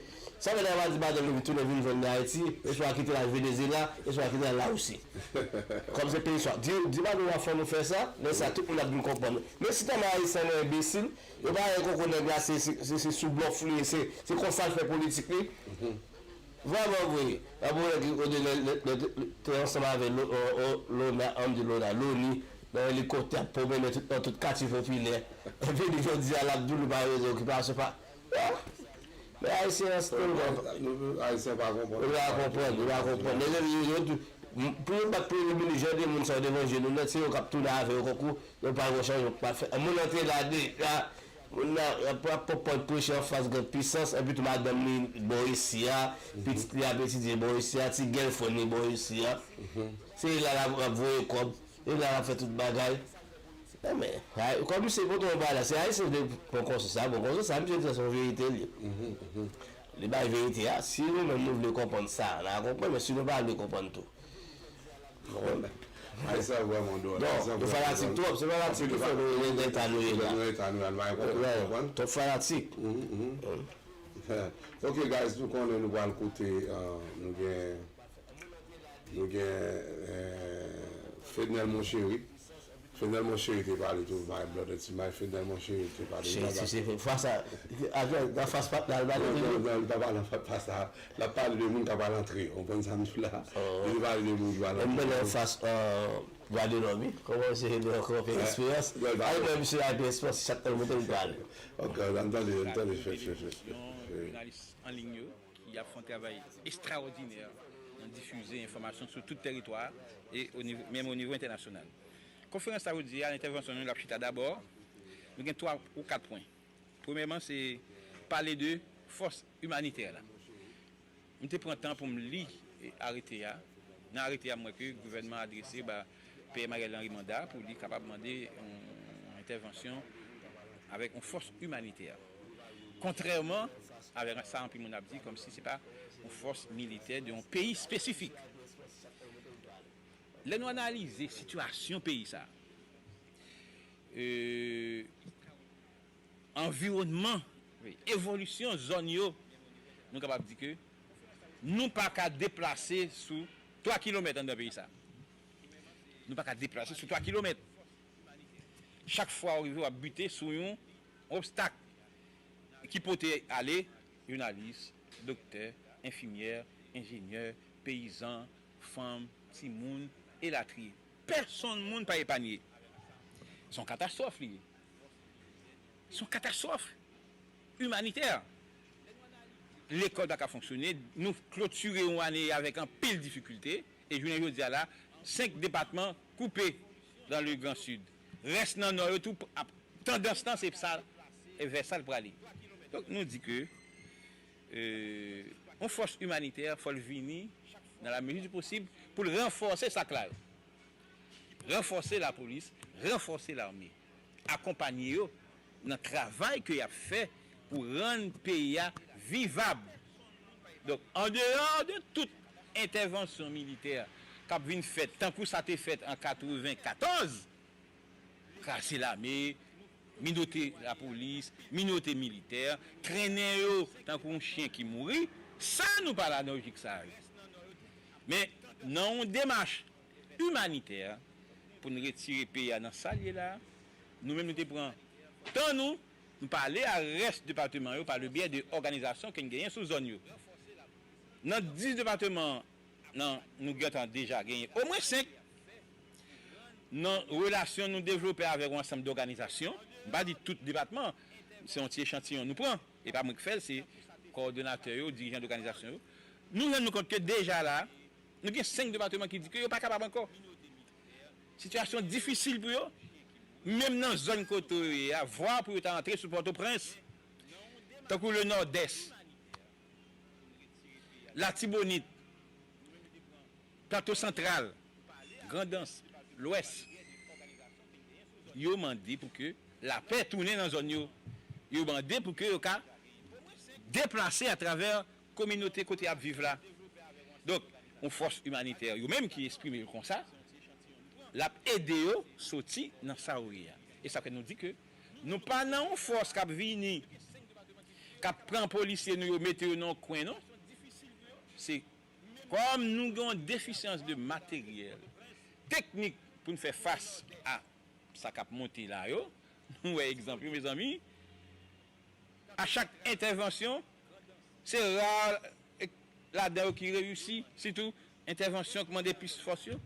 Sa fè n ap di madanm li tounen vin jwenn li Ayiti, eswa kite l al Venezyela, eswa kite l al Larisi. Kòm se peyi swa. Di, di madanm w ap fè nou fè sa, lè sa tout moun ap vin konprann. Men si tèlman Ayisyen nou enbesil, yo pa wè koko nèg la se, se, se, se sou blòf li ye, se, se konsa l fè politik li. Vrèman vre, y ap wè nèg kote lè, lè, lè, lè, te ansanm avè Lo- o- o- Lona, an m di Lona, Loni, nan elikoptè ap pwomennen tout, nan tout katye popilè. Epi li jodi a l ap di w li pa bezwen okipasyon, pa, Men Ayisyen an se tèlman. Ayisyen pa konprann. Yo pa konprann, yo pa konprann. Nèg yo, yo, yo, yo, pou yo bat premye minis, jan de moun sa yo devan je nou nèt, se yo k ap tounen avè yo kankou yo pa gen chanjman pou fè. Moun nan te la deja, moun nan ap, ap, ap preche anfas gran pisans, epi tou madanm li bò isi a, pitit li ap etidye bò isi a, ti girlfriend li bò isi a. Se la l ap, ap voye kòb. E la l ap fè tout bagay. Enben, kòm misye pote yon bagay la, se Ayisyen ki te pran konsyans sa, pran konsyans sa, misye di se yon verite l ye. Li bay verite a, si nou menm nou vle konprann sa, n a konprann, men si nou pa vle konprann tou. Ayisyen vrèman dwòl. Non, nou fanatik twòp, se fanatik ki fè nou nan eta nou ye la. Nou eta nou ye la, nou pa konprann. Twòp fanatik. Ok, guys, nou konnen nou pral koute, euh, nou gen Nou gen, eh, Fednel Monchery. Fednel Monchery te pale tou, my brother, ti may Fednel Monchery te pale. Se, se, se, fas a, avè, nan fas pa t la, l pale de li. Non, non, li pa pale nan fas a. L ap pale de moun k ap al antre. Ou konprann sa m di w la? Li te pale de moun ki pral antre. Menm nan fas, euh, Vwa de Lòm, wi. Kòman se de ankò, fè eksperyans. Ay, mwen, misye la, fè eksperyans, chak tan l monte, l pale. Ok, ann tande, ann tande, fè, fè, fè, fè. Jounalis an liy yo. Ki ap fè yon travay estrawòdinè nan difize enfòmasyon sou tout tèritwa a e o nivo, menm o nivo entènasyonal. Konferans la jodi a, entèvansyon nou l ap chita dabò, nou gen twa ou kat pwen. Premyèman, se pale de fòs imanitè la. M te pran tan pou m li, e, arete a. Nan arete a, m wè ke gouvènman adrese ba P M Ariel Henry manda pou li kapab mande yon entèvansyon avèk yon fòs imanitè. Kontrèman avèk sa anpil moun ap di, kòmsi se pa yon fòs militè de yon peyi espesifik. Lè nou analize sitiyasyon peyi sa, e, anviwònman, evolisyon zòn yo, nou kapab di ke nou pa ka deplase sou twa kilomèt anndan peyi sa. Nou pa ka deplase sou twa kilomèt. Chak fwa w rive, w ap bite sou yon obstak ki pote ale jounalis, doktè, enfimyè, enjenyè, peyizan, fanm, timoun, elatriye. Pèsonn moun pa epanye. Se yon katastwòf li ye. Se yon katastwòf imanitè. Lekòl pa ka fonksyone. Nou klotire yon ane avèk anpil difikilte. E jounen jodi a la, senk depatman koupe dans le Grand Sud. Rès nan Nò yo tou ap, tandans lan se sa, e vè sa l prale. Donk, nou di ke, e, yon fòs imanitè, fò l vini, dans la mesure du possible, pou l ranfòse sa k la yo. Ranfòse lapolis, ranfòse lame. Akonpanye yo nan travay ke y ap fè pou rann peyi a vivab. Donk, andeyò de tout entèvansyon militè k ap vin fèt, tankou sa te fèt an katreven katòz, kraze lame, minote lapolis, minote militè, trennen yo tankou yon chen ki mouri, sa nou pa ladan lojik sa yo. Men, nan yon demach imanitè pou n retire peyi a nan sa l ye la. Nou menm, nou te pran tan nou, nou pale a rès depatman yo pa le byè de òganizasyon ke n genyen sou zòn yo. Nan dis depatman nan, nou gentan deja genyen omwen senk. Nan relasyon nou devlope avèk yon ansanm dòganizasyon, m pa di tout depatman, se yon ti echantiyon nou pran, e pa mwen k fè l, se kowòdonatè yo, dirijan dòganizasyon yo. Nou rann nou kont ke deja la, nou gen senk depatman ki di ke yo pa kapab ankò. Sitiyasyon difisil pou yo. Menm nan zòn kote yo ye a, vwa pou yo ta antre sou Pòtoprens, tankou le Nòdès, Latibonit, Plato Santral, Grandans, Lwès, yo mande pou ke lapè tounen nan zòn yo. Yo mande pou ke yo ka deplase atravè kominote kote y ap viv la. Donk, yon fòs imanitè, yo menm ki eksprime yo konsa, l ap ede yo soti nan sa yo ye a. E sa fè nou di ke nou pa nan yon fòs k ap vini, k ap pran polisye nou yo, mete yo nan yon kwen, non. Se kòm nou gen yon defisyans de materyèl, teknik pou n fè fas a sa k ap monte la yo, nou wè egzanp yo, mezanmi. A chak entèvansyon, se ra ladan yo ki reyisi, sitou entèvansyon k mande plis fòs yo.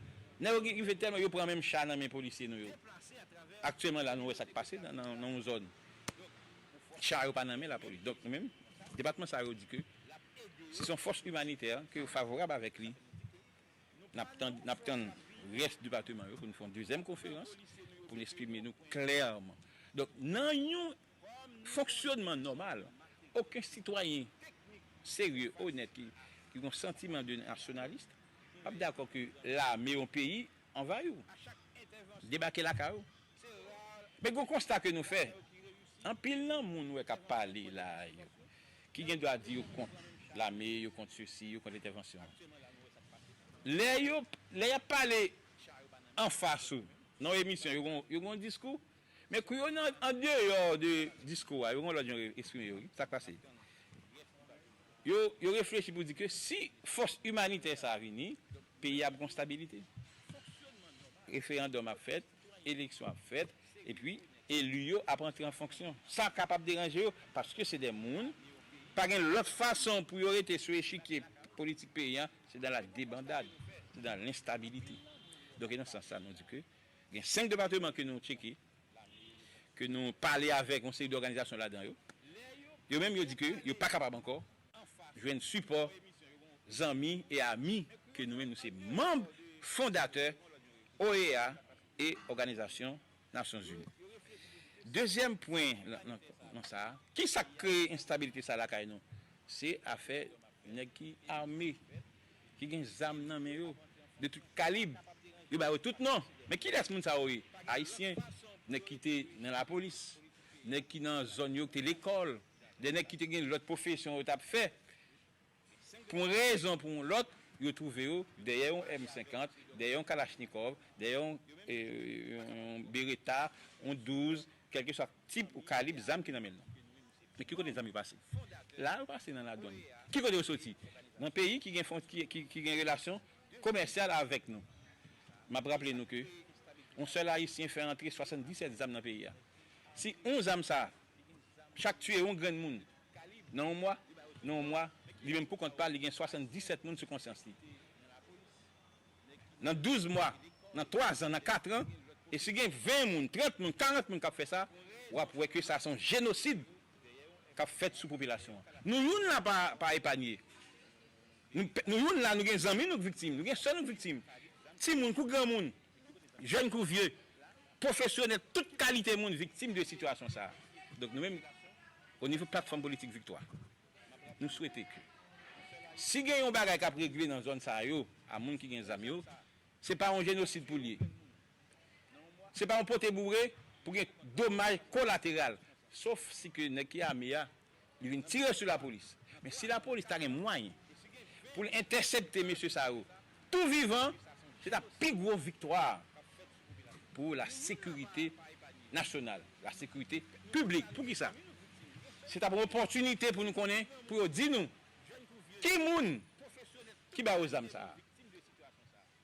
Nèg yo rive tèlman yo pran menm cha nan men polisye nou yo. Aktyèlman la, nou wè sa k pase nan, nan, nan yon zòn. Cha yo pa nan men lapolis. Donk, nou menm, depatman sa yo di ke se yon fòs imanitè ke yo favorab avèk li. N ap tann, n ap tann rès depatman yo pou n fè yon dezyèm konferans, pou n eksprime nou klèman. Donk, nan yon fonksyònman nòmal, okenn sitwayen serye, onèt, ki, ki gen yon santiman de nasyonalis, p ap dakò ke lame yon peyi anvayi w, debake lakay ou. Men gen yon konsta ke nou fè, anpil nan moun wè k ap pale la yo, ki gen dwa di yo kont lame, yo kont sesi, yo kont entèvansyon an. Lè yo, lè y ap pale anfas ou, nan yon emisyon, yo gon, yo gon diskou, men kou yo nan, andeyò de diskou a, yo gon lòt jan yo eksprime yo, wi. Sa k pase? Yo, yo reflechi pou di ke si fòs imanitè sa a vini, peyi a ap gon stabilite. Referandòm ap fèt, eleksyon ap fèt, epi eli yo ap antre an fonksyon. Sa kapab deranje yo, paske se de moun, pa gen lòt fason pou yo rete sou echikye politik peyi a, se dans la débandade, se dans l'instabilité. Donk, e nan sans sa, nou di ke gen senk depatman ke nou tcheke, ke nou pale avèk yon seri de òganizasyon ladan yo. Yo menm, yo di ke yo pa kapab ankò jwenn sipò zanmi e ami ke nou menm, nou se manm fondatè O E A e Òganizasyon Nasyonzini. Dezyèm pwen nan, nan, nan sa a, ki sa k kreye enstabilite sa lakay nou? Se afè nèg ki ame, ki gen zam nan men yo, de tout kalib. Yo ba yo tout non. Men kilès moun sa yo ye? Ayisyen, nèg ki te nan lapolis, nèg ki nan zòn yo, ki te lekòl, de nèg ki te gen lòt pwofesyon yo t ap fè. Pou yon rezon, pou yon lòt, yo twouve yo dèyè yon M senkant, dèyè yon kalachnikòv, dèyè yon, e, yon, yon bereta, yon douz, kèlkeswa tip ou kalib zam ki nan men l lan. Men ki kote zam yo pase? La yo pase nan ladwàn. Ki kote yo soti? Nan peyi ki gen fon-, ki, ki, ki gen relasyon komèsyal avèk nou. M ap raple nou ke yon sèl Ayisyen fè antre swasanndisèt zam nan peyi a. Si yon zam sa, chak tiye yon grenn moun, nan yon mwa, nan yon mwa, li menm pou kont pa l, li gen swasanndisèt moun sou konsyans li. Nan douz mwa, nan twa zan, nan kat an, e si gen ven moun, trant moun, karant moun k ap fè sa, w ap wè ke sa se yon jenosid k ap fèt sou popilasyon an. Nou youn la pa, pa epanye. Nou, nou youn la, nou gen zanmi nou k viktim, nou gen sè nou k viktim. Timoun kou granmoun, jèn kou vye, pwofesyonèl, tout kalite moun viktim de sitiyasyon sa a. Donk nou menm, o nivo platfòm politik Viktwa, nou swete ke si gen yon bagay k ap regle nan zòn sa yo, a moun ki gen zam yo, se pa yon jenosid pou l ye. Se pa yon pote boure pou gen domaj kolateral. Sof si ke nèg ki ame a, li vin tire sou lapolis. Men si lapolis ta gen mwayen pou l entèsepte mesye sa yo tou vivan, se t ap pi gwo viktwa pou lasekirite nasyonal, lasekirite piblik. Poukisa? Se t ap yon opòtinite pou nou konnen, pou yo di nou ki moun ki ba yo zam sa a,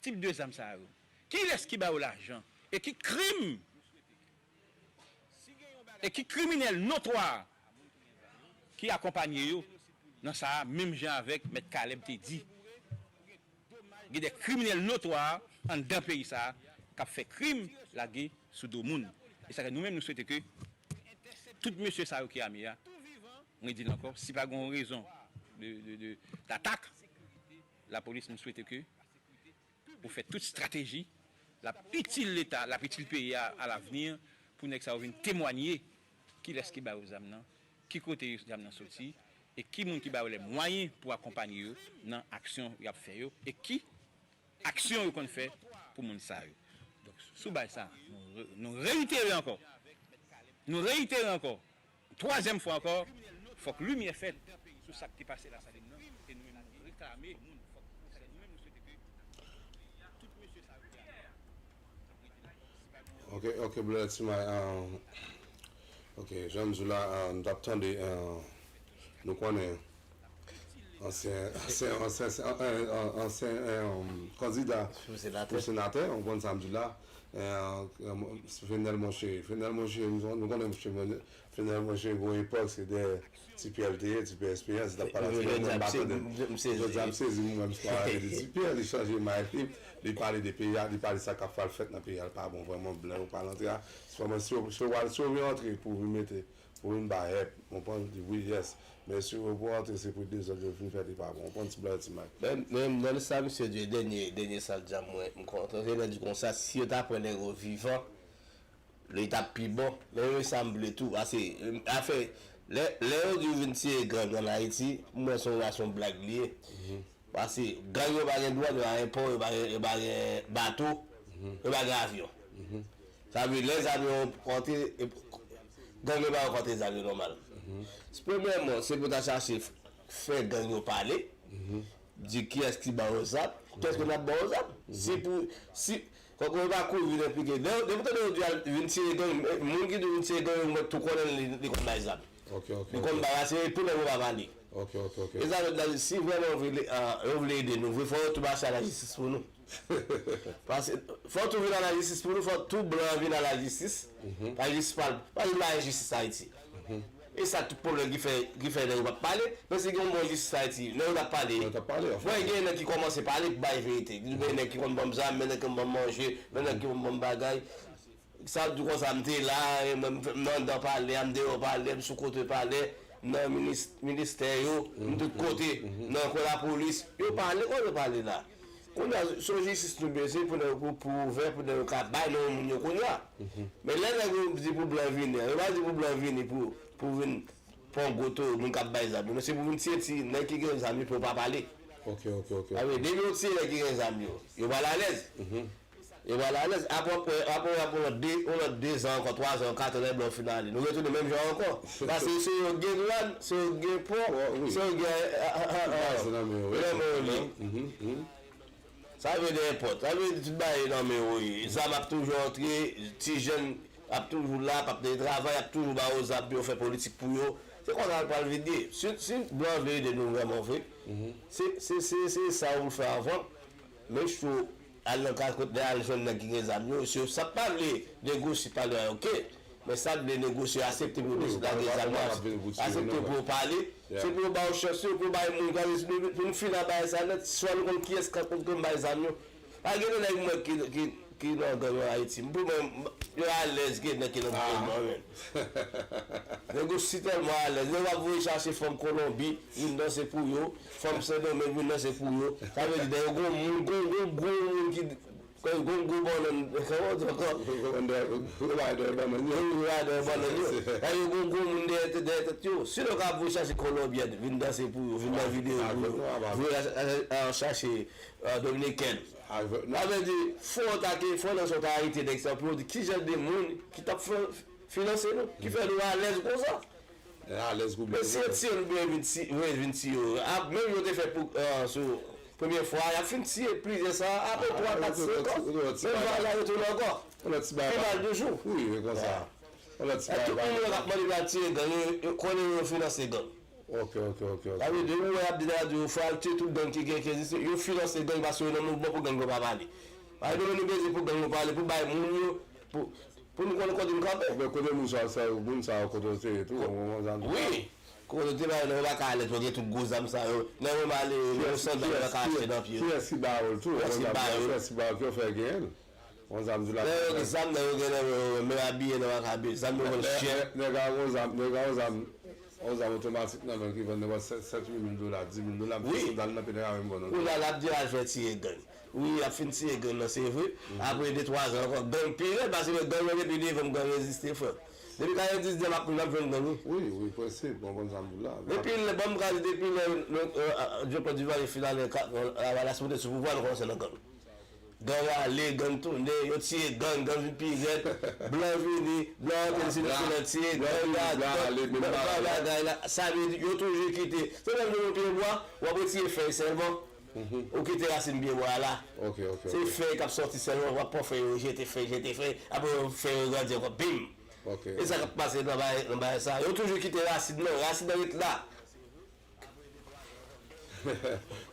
tip de zam sa yo, kilès ki ba yo lajan, e ki krim, e ki kriminèl notwa ki akonpanye yo nan sa a, menm jan avèk Mèt Caleb te di. Gen de kriminèl notwa anndan peyi sa a k ap fè krim lage sou do moun. E sa fè nou menm nou swete ke tout mesye sa yo ki ame a, mwen di l ankò, si pa gen yon rezon de, de, de, datak, lapolis, nou swete ke pou fè tout estrateji l ap itil Leta, l ap itil peyi a alavni, pou nèg sa yo vin temwanye kilès ki ba yo zam nan, ki kote zam nan soti, e ki moun ki ba yo lè mwayen pou akonpanye yo nan aksyon y ap fè yo, e ki aksyon yo konn fè pou moun sa yo. Donk, sou baz sa, nou re- nou reyitere ankò, nou reyitere ankò, twazyèm fwa ankò, fòk limyè fèt sou sa k te pase Lasalin nan, e nou menm nou reklame, fòk nou menm nou swete ke tout mesye sa yo ki la, Ok, ok, Blè Timay. Um, ok, jan m di w la, uh, nou t ap tande, uh, nou konnen ansyen ansyen ansyen ansyen um, kandida pou senatè, w konn sa m di w la. Fenel Monche, Fenel Monche, nou konnen Monche Fenel Monche, gon epòk se dèyè Ti Pyè l te ye, Ti Pyè esperyans, li t ap pale anti mwen, m pa tande. Jodi a m sezi, m wè misye pale de Ti Pyè, li chanje may li, li pale de peyi a, li pale sa k ap pral fèt nan peyi a, l pa bon vrèman, blan yo pral antre a. Sèlman si yo si yo pral si yo vin antre pou vin mete, pou vin bay èp, w konprann, di wi, yes. Men si yo pou antre se pou dezòd yo vin fè, li pa bon, w konprann, ti blan yo ti may. Men men nan lè sa misye di dènye dènye sa l di a mwen m kontre lè di konsa si yo ta pran nèg yo vivan, li t ap pi bon. Men men sa m vle tou, pase afè lè lè yo di w vin tiye gang ann Ayiti, pou mwen se yon se yon blag li ye. Pase gang yo pa gen dwàn, yo pa gen pò, yo pa gen yo pa gen bato, yo pa gen avyon. Sa vle lè zam yo kontre, gang yo pa yo kontre zam yo nòmal. Premyèman se pou ta chache fè gang yo pale, di kiyès ki ba yo zam, kiyès ki t ap ba yo zam. Si pou si Fòk yo pa kouri vin enplike. Depi w tande yo di al vin tiye gang, moun ki di w vin tiye gang yo mwen tou konnen li li konn bay zam. Li konn bay a se pou nèg yo pa pale. E sa vle di la si vrèman yo vle yo vle ede nou vre fò yo tou mache a lajistis pou nou. Paske fò tou vin a lajistis pou nou, fò tou blan vin a lajistis. Lajistis pa pa gen lajistis Ayiti. E sa tout pwoblèm ki fè ki fè nèg yo p ap pale. Men si gen yon bon jistis Ayiti, nèg yo t ap pale. Mwen gen nèg ki kòmanse pale pou bay verite. Gen nèg ki konn ban m zam, men nèg ki konn ban m manje, men nèg ki konn ban m bagay. Sa di konsa m te la, m anndan palè a, m deyò palè, m sou kote palè, m nan ministè yo, m tout kote, m nan kò lapolis. Yo pale, kòman yo pale la? Kounye a, se yon jistis nou bezwen pou nèg yo pou ouvè, pou nèg yo ka bay non moun yo kounye a. Men lè nèg yo di pou blan vini an, yo pa di pou blan vini pou pou vin pran gwo towo moun k ap bay zam yo. Men se pou vin tiye ti nèg ki gen zam yo pou yo pa pale. Sa vle depi yo tiye nèg ki gen zam yo, yo pral alèz. Yo pral alèz. Apre apre apre yon lòt de yon lòt dezan ankò, twazan, katran lè blan fin ale, nou retounen menm jan ankò. Paske se yo gen dwàn, se yo gen pò, se yo gen nan men yo li. Sa vle di nenpòt. Sa vle di tout bagay nan men yo ye. Zam ap toujou antre, ti jèn ap toujou la, p ap gen travay, ap toujou ba yo zam pou yo fè politik pou yo. Se konsa l pral vin ye. Si si blan vle ede nou vrèman vre, se se se se sa ou fè avan. Men cho al nan ka kote al jwenn nèg ki gen zam yo, si yo sa pa vle negosye pale a oke. Men sa k vle negosye, asepte pou yo lage zam yo, asepte pou yo pale. Se pou yo ba yo chans yo, pou yo bay moun gade pou nou fin a bagay sa nèt, swa nou konn kiyès k ap konn bay zam yo. Pa gen de nèg mwen ki ki ki nan gang yo Ayiti. Pou mwen, yo alèz gen nèg ki nan gouvènman yo menm. Nèg yo si tèlman alèz, nèg yo ap voye chache fanm Kolonbi vin danse pou yo, fanm Sendomeng vin danse pou yo. Sa vle di nèg yo gon moun, gon gon gwo moun ki Kòm gon gwo bannann, kòman w di ankò? Gon gwo bannann dèyè bannann yo. Gon gwo bannann dèyè bannann yo. Sa vle di gon gwo moun dèyè tèt dèyè tèt yo. Si nèg yo ka voye chache Kolonbyèn vin danse pou yo, vin nan videyo pou yo, voye chache Dominikèn. Sa vle di fò w ta ke fò nan sa w ta arete nèg sa pou yo di ki jan de moun ki t ap finanse nou, ki fè nou alèz konsa. Mesye tiye l oubyen vin tiye yo. Menm yo te fè pou sou premye fwa a, y ap fin tiye plizyè sa a, apre twa, kat, senk an, menm bagay la retounen ankò. Pi mal toujou. Tout moun yo k ap mande pou y al tiye gang yo, yo konnen yo finanse gang. Sa vle di ou wè y ap di nan radyo yo fò al tiye tout gang ki gen ki egziste, yo finanse gang paske yo nan mouvman pou gang yo pa pale. Paske nou menm nou bezwen pou gang yo pale, pou bay moun yo, pou Pou nou konn kote nou kanpe. Oubyen kote moun sa sa yo, moun sa yo kote yo te ye tou, yon zam tou. Wi. Kote yo te ba yo, nèg yo pa ka alèz pou yo gen tout gwo zam sa yo. Nèg yo malere, yo gen yon sandal yo pa ka achte nan pye yo. Kiyès ki ba yo l tou? Kiyès ki ba yo l? Kiyès ki ba yo l ki yo fè genyen l? Yon zam di la. Nèg yo gen zam, nèg yo gen nèg yo menm abiye nan makabè. Zam yo vann chè. Nèg a yon zam, nèg a yon zam, yon zam otomatik nan men ki vann nenpòt sèt, sèt, uit mil dola, dis mil dola, m fè sandal nan pye nèg a menm vann. Kounye a l ap di al fè tiye gang. Wi, y ap fin tiye gang nan, se vre. Apre de twa zan ankò, gang pi rèd, paske gang yo depi devan m, gang yo egziste, frè. Depi katrevendis m ap m ap jwenn gang, wi. Wi, wi, prensip, bon, bon, sa m di w la. Depi lè, bon, m ka di depi lè Jean Claude Duvalier fin ale Lavalas monte sou pouvwa, nou kòmanse nan gang. Gang ale, gang tounen, yo tiye gang, gang vin pi rèd, blan vini, blan antre nan sitiyasyon nan tiye gang la, blan bagay la, sa vle di yo toujou kite, se menm jan yon pye bwa, w ap retire fèy sèlman, ou kite rasin pye bwa a la. Se fèy k ap sòti sèlman, w ap pran fèy yo, jete fèy, jete fèy, apre fèy yo grandi ankò, bim! E sa k ap pase nan bagay sa, yo toujou kite rasin nan, rasin nan ret la.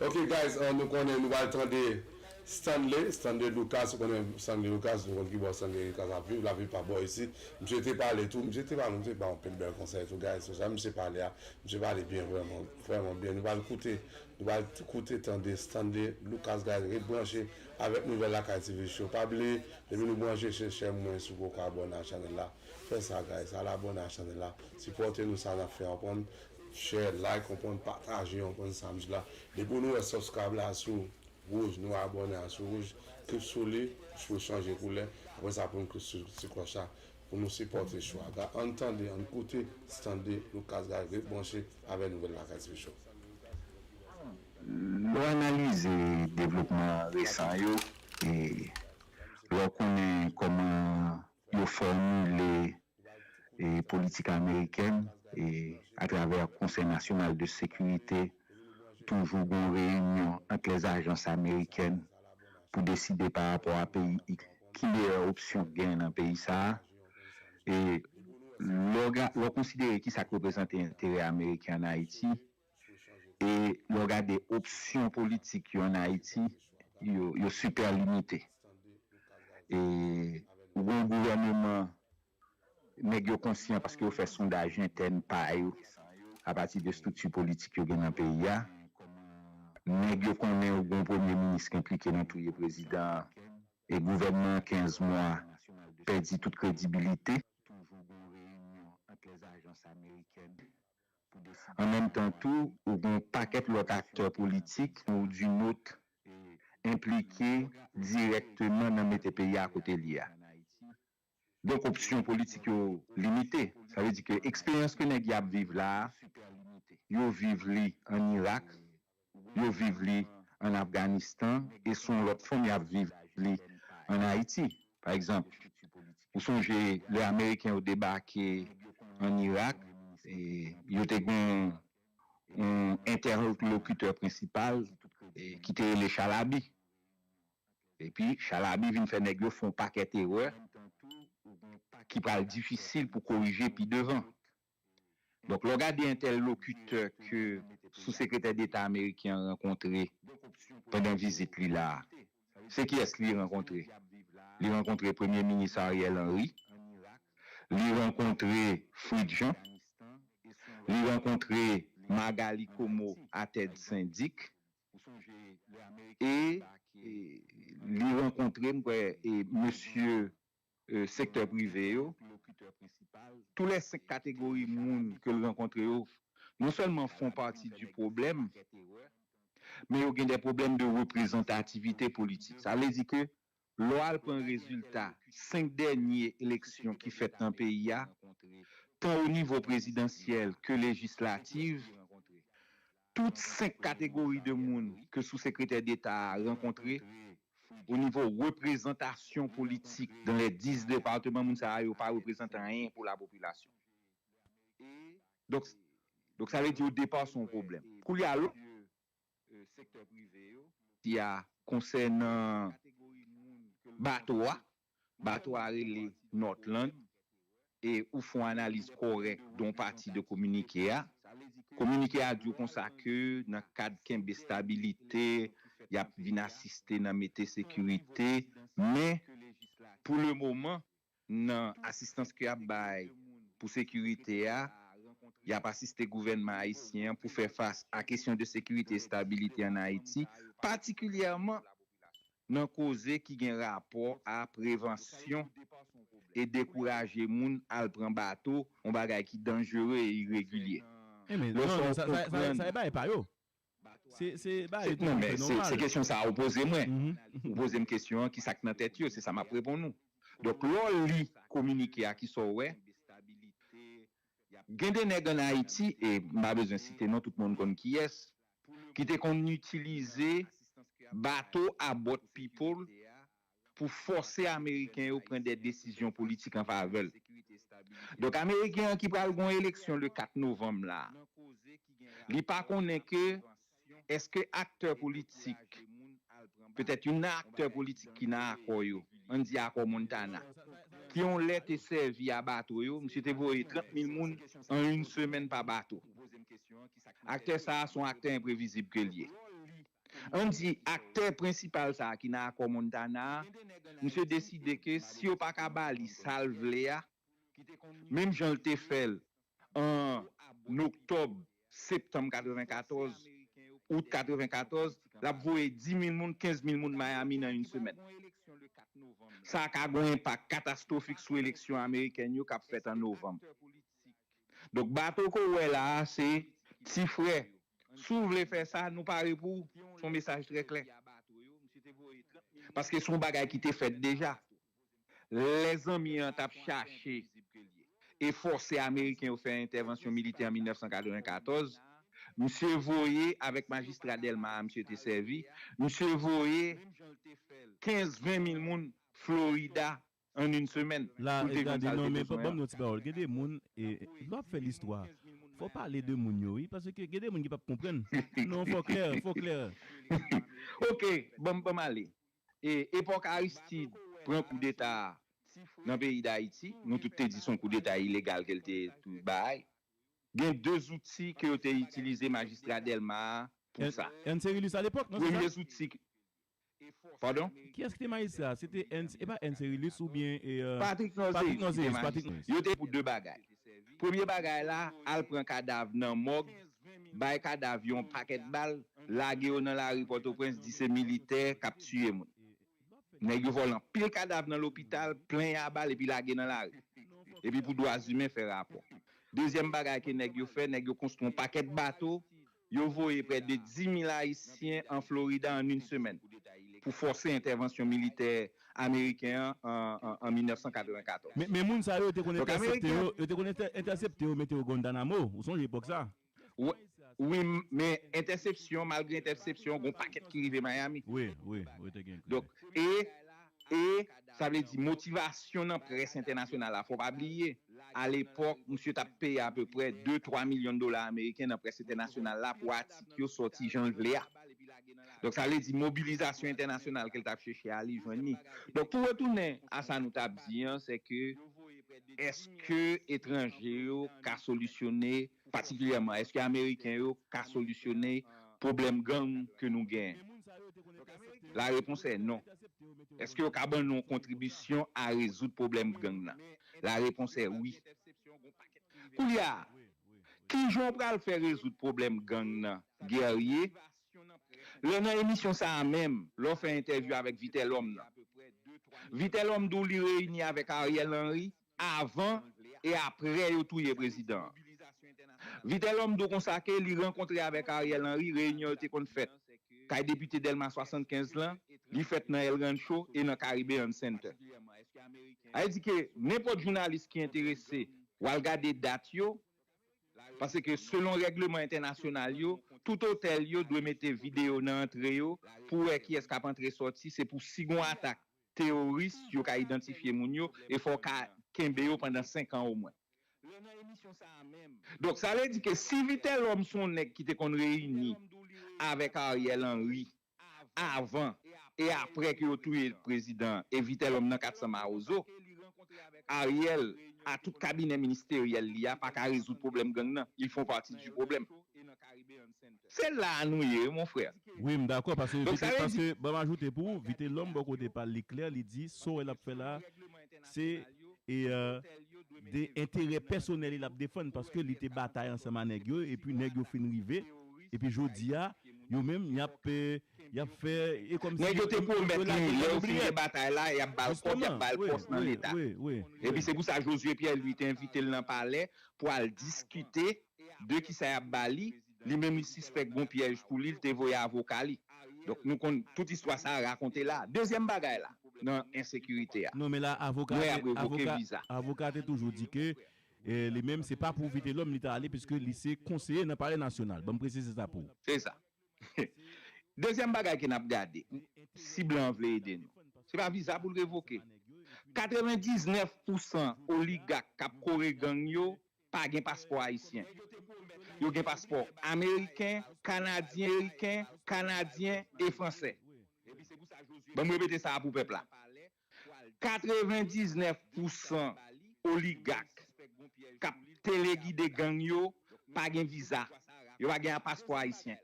Ok guys, nou konnen nou pral tande Stanley, Stanley Lucas, ou konnen Stanley Lucas, nou konn kibò Stanley Lucas ap viv, l ap viv pa bò isit. Misye te pale tou, misye te ba nou, te ba anpil bèl konsèy tou guys, sou sa misye pale a, misye pale byen vrèman, vrèman byen. Nou pral koute, nou pral koute tande Stanley Lucas guys, ret branche avèk nouvèl Lakay TV Show. Pa bliye, depi nou branche se chè mwen si w poko abòne a chanèl la, fè sa guys, al abòne a chanèl la, sipòte nou sa n ap fè a, w konprann. Share, like, konprann, pataje, konprann sa m di la. Depi nou wè subscribe la sou wouj, nou abòne a sou wouj, klik sou li pou l chanje koulè. Apre sa pou nou klik sou ti klòch la pou nou sipòte show a. Ann tande, ann koute Stanley Lucas guys, ret branche avèk nouvèl Lakay TV Show. Lè w analize devlopman resan yo, e lè w konnen kòman yo fòmile e politik amerikèn e atravè Konsèy Nasyonal de Sekirite, toujou gen yon reyinyon ant lèzajans amerikèn pou deside pa rapò a peyi X ki meyè opsyon k genyen nan peyi sa a. E lè w ga- lè w konsidere kisa k reprezante enterè ameriken ann Ayiti, e lè w gade opsyon politik yo ann Ayiti, yo, yo sipè limite. E ou gen yon gouvèneman, nèg yo konsyan paske yo fè sondaj entèn pa yo apati de estrikti politik yo gen nan peyi a. Nèg yo konnen ou gen yon premye minis ki enplike nan touye prezidan an, e gouvènman an kenz mwa pèdi tout kredibilite. An menm tan tou, ou gen yon pakèt lòt aktè politik, ou di nòt, enplike dirèkteman nan mete peyi a kote l ye a. Donk, opsyon politik yo limite. Sa vle di ke eksperyans ke nèg y ap viv la a, yo viv li ann Irak, yo viv li ann Afganistan, e se yon lòt fòm y ap viv li ann Ayiti. Pa egzanp, ou sonje lè Ameriken yo debake ann Irak, e yo te gen yon entèlokitè prensipal e ki te rele Chalabi. Epi Chalabi vin fè nèg yo fè yon pakèt erè ki pral difisil pou korije pi devan. Donk, lè w gade entèlokitè ke sou sekretè deta ameriken an rankontre pandan vizit li la a, se kiyès li rankontre? Li rankontre Premye Minis Ariel Henry, li rankontre Fritz Jean, li rankontre Magali Comeau atèt sendik, e, e li rankontre, m kwè, e mesye e, sektè prive yo, tou lè senk kategori moun ke l rankontre yo, non sèlman font pati di pwoblèm, men yo gen de pwoblèm de reprezantativite politik. Sa vle di ke lè w al pran rezilta senk dènye eleksyon ki fèt nan peyi a, tan o nivo prezidansyèl ke lejislatif, tout senk kategori de moun ke sou sekretè deta a rankontre, o nivo reprezantasyon politik dan lè dis depatman, moun sa a yo pa reprezante anyen pou lapopilasyon. Donk, donk sa vle di o depa se yon pwoblèm. Koulye a, lòt sektè prive yo, ki a konsènan bato a, bato a rele Northland, e ou fè yon analiz kòrèk de yon pati de kominike a. Kominike a di w konsa ke nan kad kenbe estabilite, y ap vin asiste nan mete sekirite, men pou le moman, nan asistans ke y ap bay pou sekirite a, y ap asiste gouvènman ayisyen an pou fè fas a kesyon de sekirite e estabilite ann Ayiti, patikilyèman nan koze ki gen rapò a prevansyon e dekouraje moun al pran bato, yon bagay ki danjere e iregilye. Lè sa w konprann. Se, se, ba, se, non, men se, se kesyon sa a ou poze mwen. Ou poze m kesyon an, ki sa k nan tèt yo, se sa m ap reponn ou. Donk, lè w li kominike a, ki sa w wè? Gen de nèg ann Ayiti, e m pa bezwen site non, tout moun konn kiyès, ki te konn itilize bato a bòt people pou fòse Ameriken yo pran de desizyon politik an favè l. Donk, Ameriken an ki pral gon eleksyon le kat novanm la, li pa konnen ke èske aktè politik, petèt youn nan aktè politik ki nan akò yo, ann di akò Montana, ki yon lè te sèvi a bato yo, misye te voye trant mil moun an yon semèn pa bato. Aktè sa a se yon aktè enprevizib ke l ye. Ann di aktè prensipal sa a ki nan akò Montana a, misye deside ke si yo pa ka ba li sa l vle a, menm jan l te fè l an oktòb, septanm katrevenkatòz, out katrevenkatòz, l ap voye dis mil moun, kenz mil moun Miami nan yon semèn. Sa ka gen yon enpak katastwofik sou eleksyon amerikèn yo k ap fèt an novanm. Donk, bato ke w wè la a, se ti frè. Si w vle fè sa, nou pare pou w. Se yon mesaj trè klè. Paske se yon bagay ki te fèt deja. Lè zanmi an t ap chache e fòse Ameriken yo fè entèvansyon militè an mil nèf san katrevenkatòz, misye voye, avèk majistra Dèlma a misye te sèvi, misye voye kenz, ven mil moun Florida an yon semèn. La, pou l te jwenn sa l te bezwen an. Ban m yon ti pawòl. Gen de moun, e, lè w ap fè listwa, fò w pale de moun yo, wi, paske gen de moun ki p ap konprann. Non, fò klè, fò klè. Ok, ban m, ban m ale. E, epòk Aristide pran koudeta a nan peyi Dayiti, nou tout te di se yon koudeta ilegal ke l te bay. Gen de zouti ke yo te itilize majistra Dèlma a pou sa. N. Cérilus alepòk, non, se sa? Premye zouti. Padon? Kiyès ki te majistra a? Se te N, e pa N. Cérilus oubyen, e, Patrick Nozeus ki te majistra. Yo te pou de bagay. Premye bagay la, al pran kadav nan mòg, bay kadav yon pakèt bal, lage yo nan lari Pòtoprens, di se militè k ap tiye moun. Nèg yo vòlè anpil kadav nan lopital, plen a bal epi lage nan lari. Epi pou dwa imen fè rapò. Dezyèm bagay ke nèg yo fè, nèg yo konstwi yon pakèt bato, yo voye prè de dis mil Ayisyen an Florida an yon semèn pou fòse entèvansyon militè ameriken an an, an, an mil nèf san katrevenkatòz. Men, men moun sa yo, yo te konn entèsepte yo, yo te konn entè-, entèsepte yo, mete yo Guantanamo. Ou sonje epòk sa? Wi, wi, men entèsepsyon, malgre entèsepsyon, gon pakèt ki rive Miami. Wi, wi, wi, te gen. Donk, e, e sa vle di motivasyon nan près entènasyonal la, fò pa bliye, alepòk, misye t ap peye apeprè de, twa milyon dola ameriken nan près entènasyonal la pou atik yo sòti jan l vle a. Donk, sa vle di mobilizasyon entènasyonal ke l t ap chèche a, li jwenn li. Donk, pou retounen a sa nou t ap di an, se ke èske etranje yo ka solisyone, patikilyèman, èske ameriken yo ka solisyone pwoblèm gang ke nou genyen? La réponse est non. Èske yo ka ban nou yon kontribisyon a rezoud pwoblèm gang nan? La réponse est oui. Koulye a, kijan w pral fè rezoud pwoblèm gang nan, Guerrier? Lè nan emisyon sa a menm, lè w fè entèvyou avèk Vitelhomme nan, Vitelhomme di w li reyini avèk Ariel Henry avan e aprè yo touye prezidan an. Vitelhomme di w konsa ke li rankontre avèk Ariel Henry, reyinyon yo te konn fèt kay depite Dèlma swasannkenz lan, li fèt nan El Rancho e nan Caribbean Center. Sa vle di ke nenpòt jounalis ki enterese, w al gade dat yo, paske selon règleman entènasyonal yo, tout otèl yo dwe mete videyo nan antre yo pou wè kiyès k ap antre sòti, se pou si gon atak teworis, yo ka idantifye moun yo, e fò w ka kenbe yo pandan senk an omwen. Donk, sa vle di ke si Vitelhomme se yon nèg ki te konn reyini avèk Ariel Henry avan e aprè ke yo touye prezidan an e Vitelhomme nan kat san Mawozo, Ariel, a tout kabinè ministeryèl li a, pa ka rezoud pwoblèm gang nan. Ils font partie du problème. Se la a nou ye, wi, mon frè. Wi, m dakò, paske, paske, ban m ajoute pou ou, Vitelhomme, bò kote pa l, li klè, li di, sa w wè l ap fè la, se, e, e, de enterè pèsonèl li l ap defann, paske li te batay ansanm a nèg yo, epi nèg yo fin rive, epi jodi a, yo menm, y ap, e, y ap fè, e kòmsi nèg yo te pwomèt li, lè yo fin gen batay la, y ap ba l kòb, y ap ba l pòs nan Leta. Epi se pou sa Josué Pierre Louis te envite l nan palè pou al diskite de kisa y ap ba li, li menm li sispèk gon pyèj pou li, li te voye avoka li. Donk, nou konn tout istwa sa a rakonte la. Dezyèm bagay la, nan ensekirite a. Non, men la, avoka, mwen ap revoke viza. Avoka te toujou di ke, e, li menm, se pa pou Vitelhomme li ta ale, piske li se konseye nan Palè Nasyonal. Ban m presize sa pou ou. Se sa. Dezyèm bagay ke n ap gade, si blan an vle ede nou. Se pa viza pou l revoke. Katrevendiznèf pousan oligak k ap kore gang yo pa gen paspò ayisyen. Yo gen paspò ameriken, kanadyen, ameriken, kanadyen e fransè. Ban m repete sa a pou pèp la. Katrevendiznèf pousan oligak k ap telegide gang yo pa gen viza. Yo pa gen paspò ayisyen.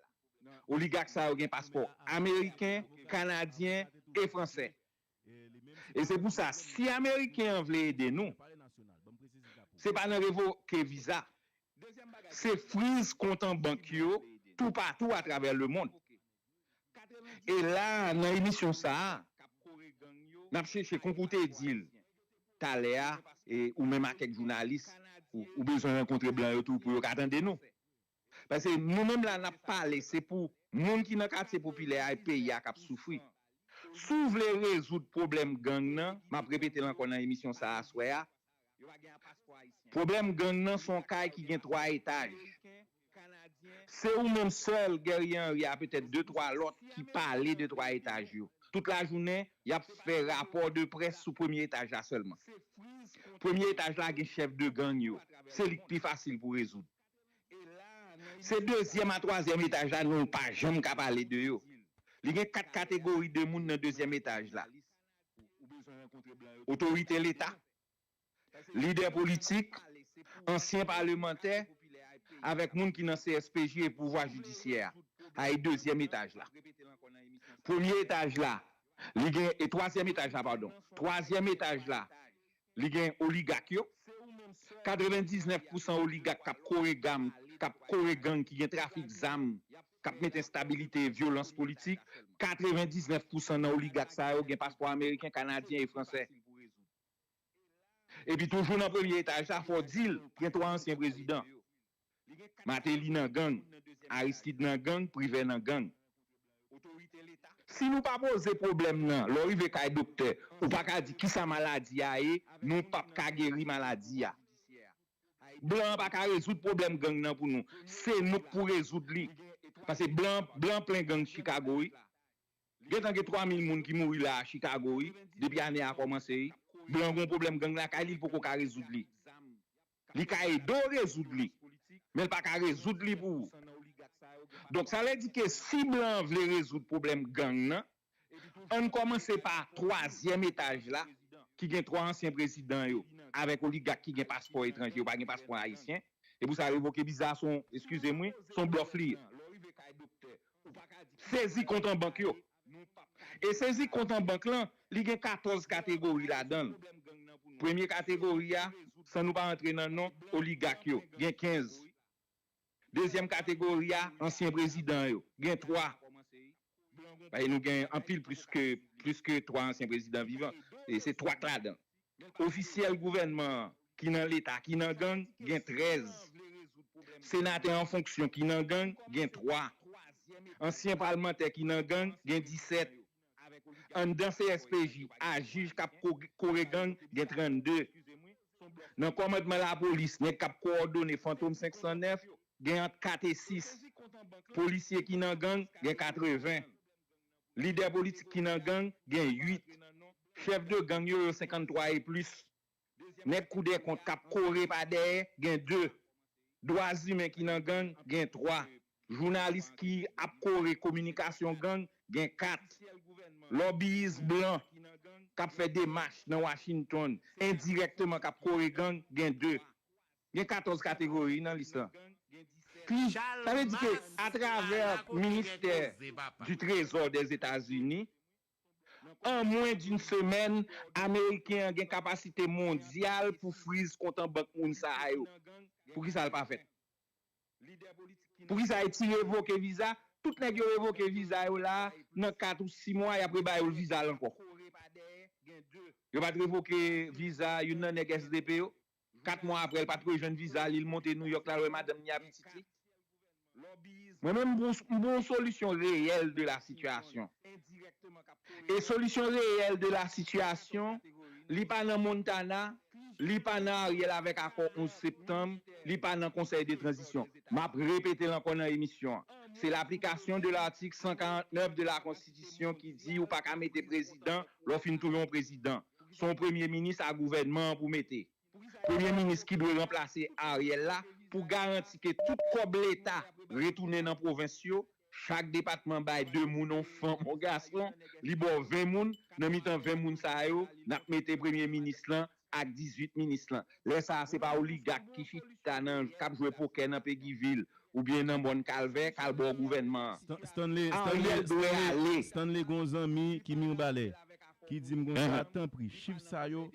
Oligak sa yo gen paspò ameriken, kanadyen e fransè. E se pou sa, si ameriken an vle ede nou, se pa nan revoke viza, se friz kont an bank yo toupatou atravè lemonn. E la, nan emisyon sa a, n ap chèche, kon pou te di l talè a, e ou menm ak kèk jounalis, ou, ou bezwen rankontre blan yo tou pou yo ka tande nou. Paske nou menm la, n ap pale, se pou moun ki nan katye popilè a e peyi a k ap soufri. Si w vle rezoud pwoblèm gang nan, m ap repete l ankò nan emisyon sa a aswè a, pwoblèm gang nan se yon kay ki gen twa etaj. Se ou menm sèl, Guerrier Henry a, petèt de twa lòt ki pale de twa etaj yo. Tout lajounen, y ap fè rapò de près sou premye etaj la sèlman. Premye etaj la gen chèf de gang yo. Se li k pi fasil pou rezoud. Se dezyèm a twazyèm etaj la, nou pa janm ka pale de yo. Li gen kat kategori de moun nan dezyèm etaj la. Otorite Leta, lidè politik, ansyen palemantè, avèk moun ki nan C S P J e pouvwa jidisyè a. Sa e dezyèm etaj la. Premye etaj la, li gen, e twazyèm etaj la, padon. Twazyèm etaj la, li gen oligak yo. Katrevendiznèf pousan oligak k ap kore gam, k ap kore gang, ki gen trafik zam, k ap mete enstabilite e vyolans politik. Katrevendiznèf pousan nan oligak sa yo gen paspò ameriken, kanadyen e fransè. Epi toujou nan premye etaj la, fò w di l, gen twa ansyen prezidan. Martelly nan gang, Aristide nan gang, Privè nan gang. Si nou pa poze pwoblèm nan, lè w rive kay doktè, ou pa ka di kisa maladi a ye, nou p ap ka geri maladi a. Blan an pa ka rezoud pwoblèm gang nan pou nou. Se nou k pou rezoud li. Paske blan, blan plen gang Chicago, wi. Gentan gen twa mil moun ki mouri la a Chicago, wi, depi ane a kòmanse, wi. Blan gen yon pwoblèm gang lakay li, li poko ka rezoud li. Li ka ede w rezoud li, men l pa ka rezoud li pou ou. Donk, sa vle di ke si blan an vle rezoud pwoblèm gang nan, ann kòmanse pa twazyèm etaj la, ki gen twa ansyen prezidan yo, avèk oligak ki gen paspò etranje, yo pa gen paspò ayisyen. E pou sa revoke viza, se yon, eskize m wi, se yon blòf li ye. Sezi kont an bank yo. E sezi kont an bank lan, li gen katòz kategori ladan l. Premye kategori a, san nou pa rantre nan non, oligak yo, gen kenz. Dezyèm kategori a, ansyen prezidan yo, gen twa. Paske nou gen anpil plis ke, plis ke twa ansyen prezidan vivan. E se twa k ladan. Ofisyèl gouvènman an ki nan Leta ki nan gang gen trèz. Senatè an fonksyon ki nan gang gen twa. Ansyen palmantè ki nan gang gen disèt. Anndan C S P J, a jij k ap ko-, kore gang gen trannde. Nan kòmandman lapolis, nèg k ap kowòdone Fantom senk san nèf gen ant kat e sis. Polisye ki nan gang gen katreven. Lidè politik ki nan gang gen uit. Chèf de gang yo, yo senkanntwa e plis. Nèg Koudèkont k ap kore pa dèyè gen de. Dwa imen ki nan gang gen twa. Jounalis ki ap kore kominikasyon gang gen kat. Lòbiyis blan k ap fè demach nan Washington endirèkteman k ap kore gang gen de. Gen katòz kategori nan lis lan. Pi, sa vle di ke atravè ministè du Trésor des États-Unis, an mwen d'une semaine, Ameriken an gen kapasite mondyal pou friz kont an bank moun sa a yo. Poukisa l pa fèt? Poukisa Ayiti revoke viza? Tout nèg yo revoke viza yo la, nan kat ou sis mwa, y ap rebay yo viza l ankò. Yo pa t revoke viza youn nan nèg S D P yo? Kat mwa apre, l pa t rejwenn viza li, l monte Nouyòk la, l wè madanm li a pitit li. Mwen menm, m pou, m pou yon solisyon reyèl de la sitiyasyon. E solisyon reyèl de la sitiyasyon, li pa nan Montana, Li pa nan Ariel avèk akò onz septanm, li pa nan konsèy de tranzisyon. M ap repete l ankò nan emisyon an. C'est l'application de l'article cent quarante-neuf de la Constitution ki di ou pa ka mete prezidan lè w fin touye yon prezidan. Se yon premye minis a gouvènman an pou mete. Premye minis ki dwe ranplase Ariel la pou garanti ke tout kòb leta retounen nan pwovens yo, chak depatman bay de moun, yon fanm, yon gason, li ba w ven moun, nan mitan ven moun sa yo, n ap mete premye minis lan ak dizuit minis lan. Lè sa a, se pa oligak ki chita nan, k ap jwe pokè nan Peguy Ville oubyen nan Mòn Kalvè k al ba w gouvènman an. Stan- Stanley, Stanley, Ariel dwe Stanley, ale. Stanley gon zanmi ki Mirbalè, ki di m konsa, tanpri, chif sa yo,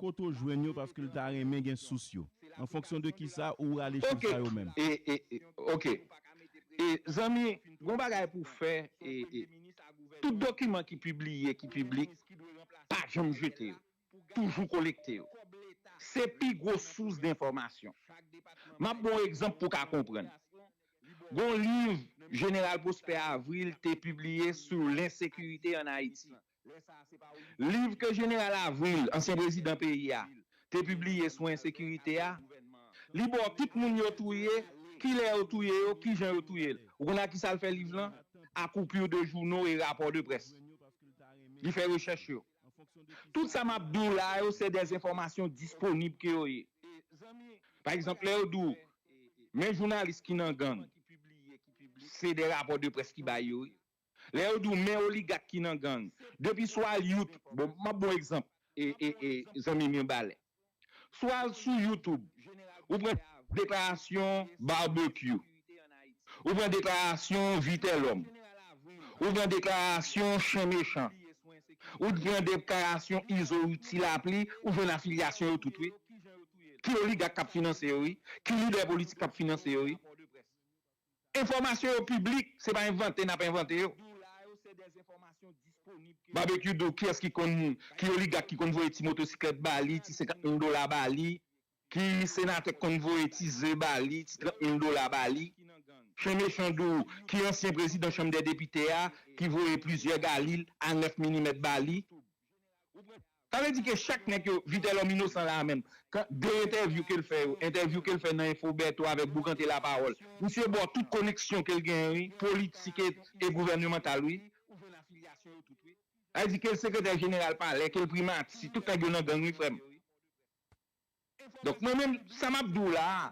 kote w jwenn yo, paske l ta renmen gen sous yo. An fonksyon de kisa ou rale chif Ok. sa yo menm? E, e, e, ok. E, zanmi, gon bagay pou fè, e, e, tout dokiman ki pibliye, ki piblik, pa janm jete yo. Toujou kolekte yo. Se pi gwo sous denfòmasyon. M ap ba w egzanp pou w ka konprann. Gon liv Jeneral Prosper Avril te pibliye sou lensekirite ann Ayiti. Liv ke Jeneral Avril, ansyen prezidan peyi a, te pibliye sou ensekirite a, li ba w tout moun yo touye, kilè yo touye yo, kijan yo touye l. Ou konn ak kisa l fè liv lan? A coupure de journaux et rapports de presse. Li fè rechèch yo. Tout sa m ap di w la yo, se des informations disponibles ke yo ye. Pa egzanp, lè yo di w, men jounalis ki nan gang, se de rapò de près ki bay yo, wi. Lè yo di w, men oligak ki nan gang, depi sou al YouTube, bon, m ap ba w egzanp, e, e, e, zanmi Mirbalè. Sou al sou YouTube, ou pran deklarasyon Barbecue, ou pran deklarasyon Vitelhomme, ou pran deklarasyon Chen Mechan, ou pran deklarasyon Izo Ti Lapli, ou jwenn afilyasyon yo tout, wi. Ki oligak k ap finanse yo, wi. Ki lidè politik k ap finanse yo, wi. Enfòmasyon yo piblik, se pa envante n ap envante yo. Barbecue di w kiyès ki konn, ki oligak ki konn voye ti motosiklèt ba li, ti senkant mil dola ba li, ki senatè k konn voye ti ze ba li, ti trant mil dola ba li. Chen Mechan di w ki ansyen prezidan chanm dè depite a, ki voye plizyè galil a nèf milimèt ba li. Sa vle di ke chak nèg yo, Vitelhomme Innocent la a menm, kan, de entèvyou ke l fè yo, entèvyou ke l fè nan Info Bertho avèk Boukante Lapawòl, misye ba w tout koneksyon ke l genyen, wi, politik e, e gouvènemantal, wi. Sa vle di ke l sekretè jeneral palè, ke l primati, tout nèg yo nan gang, wi, frè m. Donk, mwen menm, sa m ap di w la a,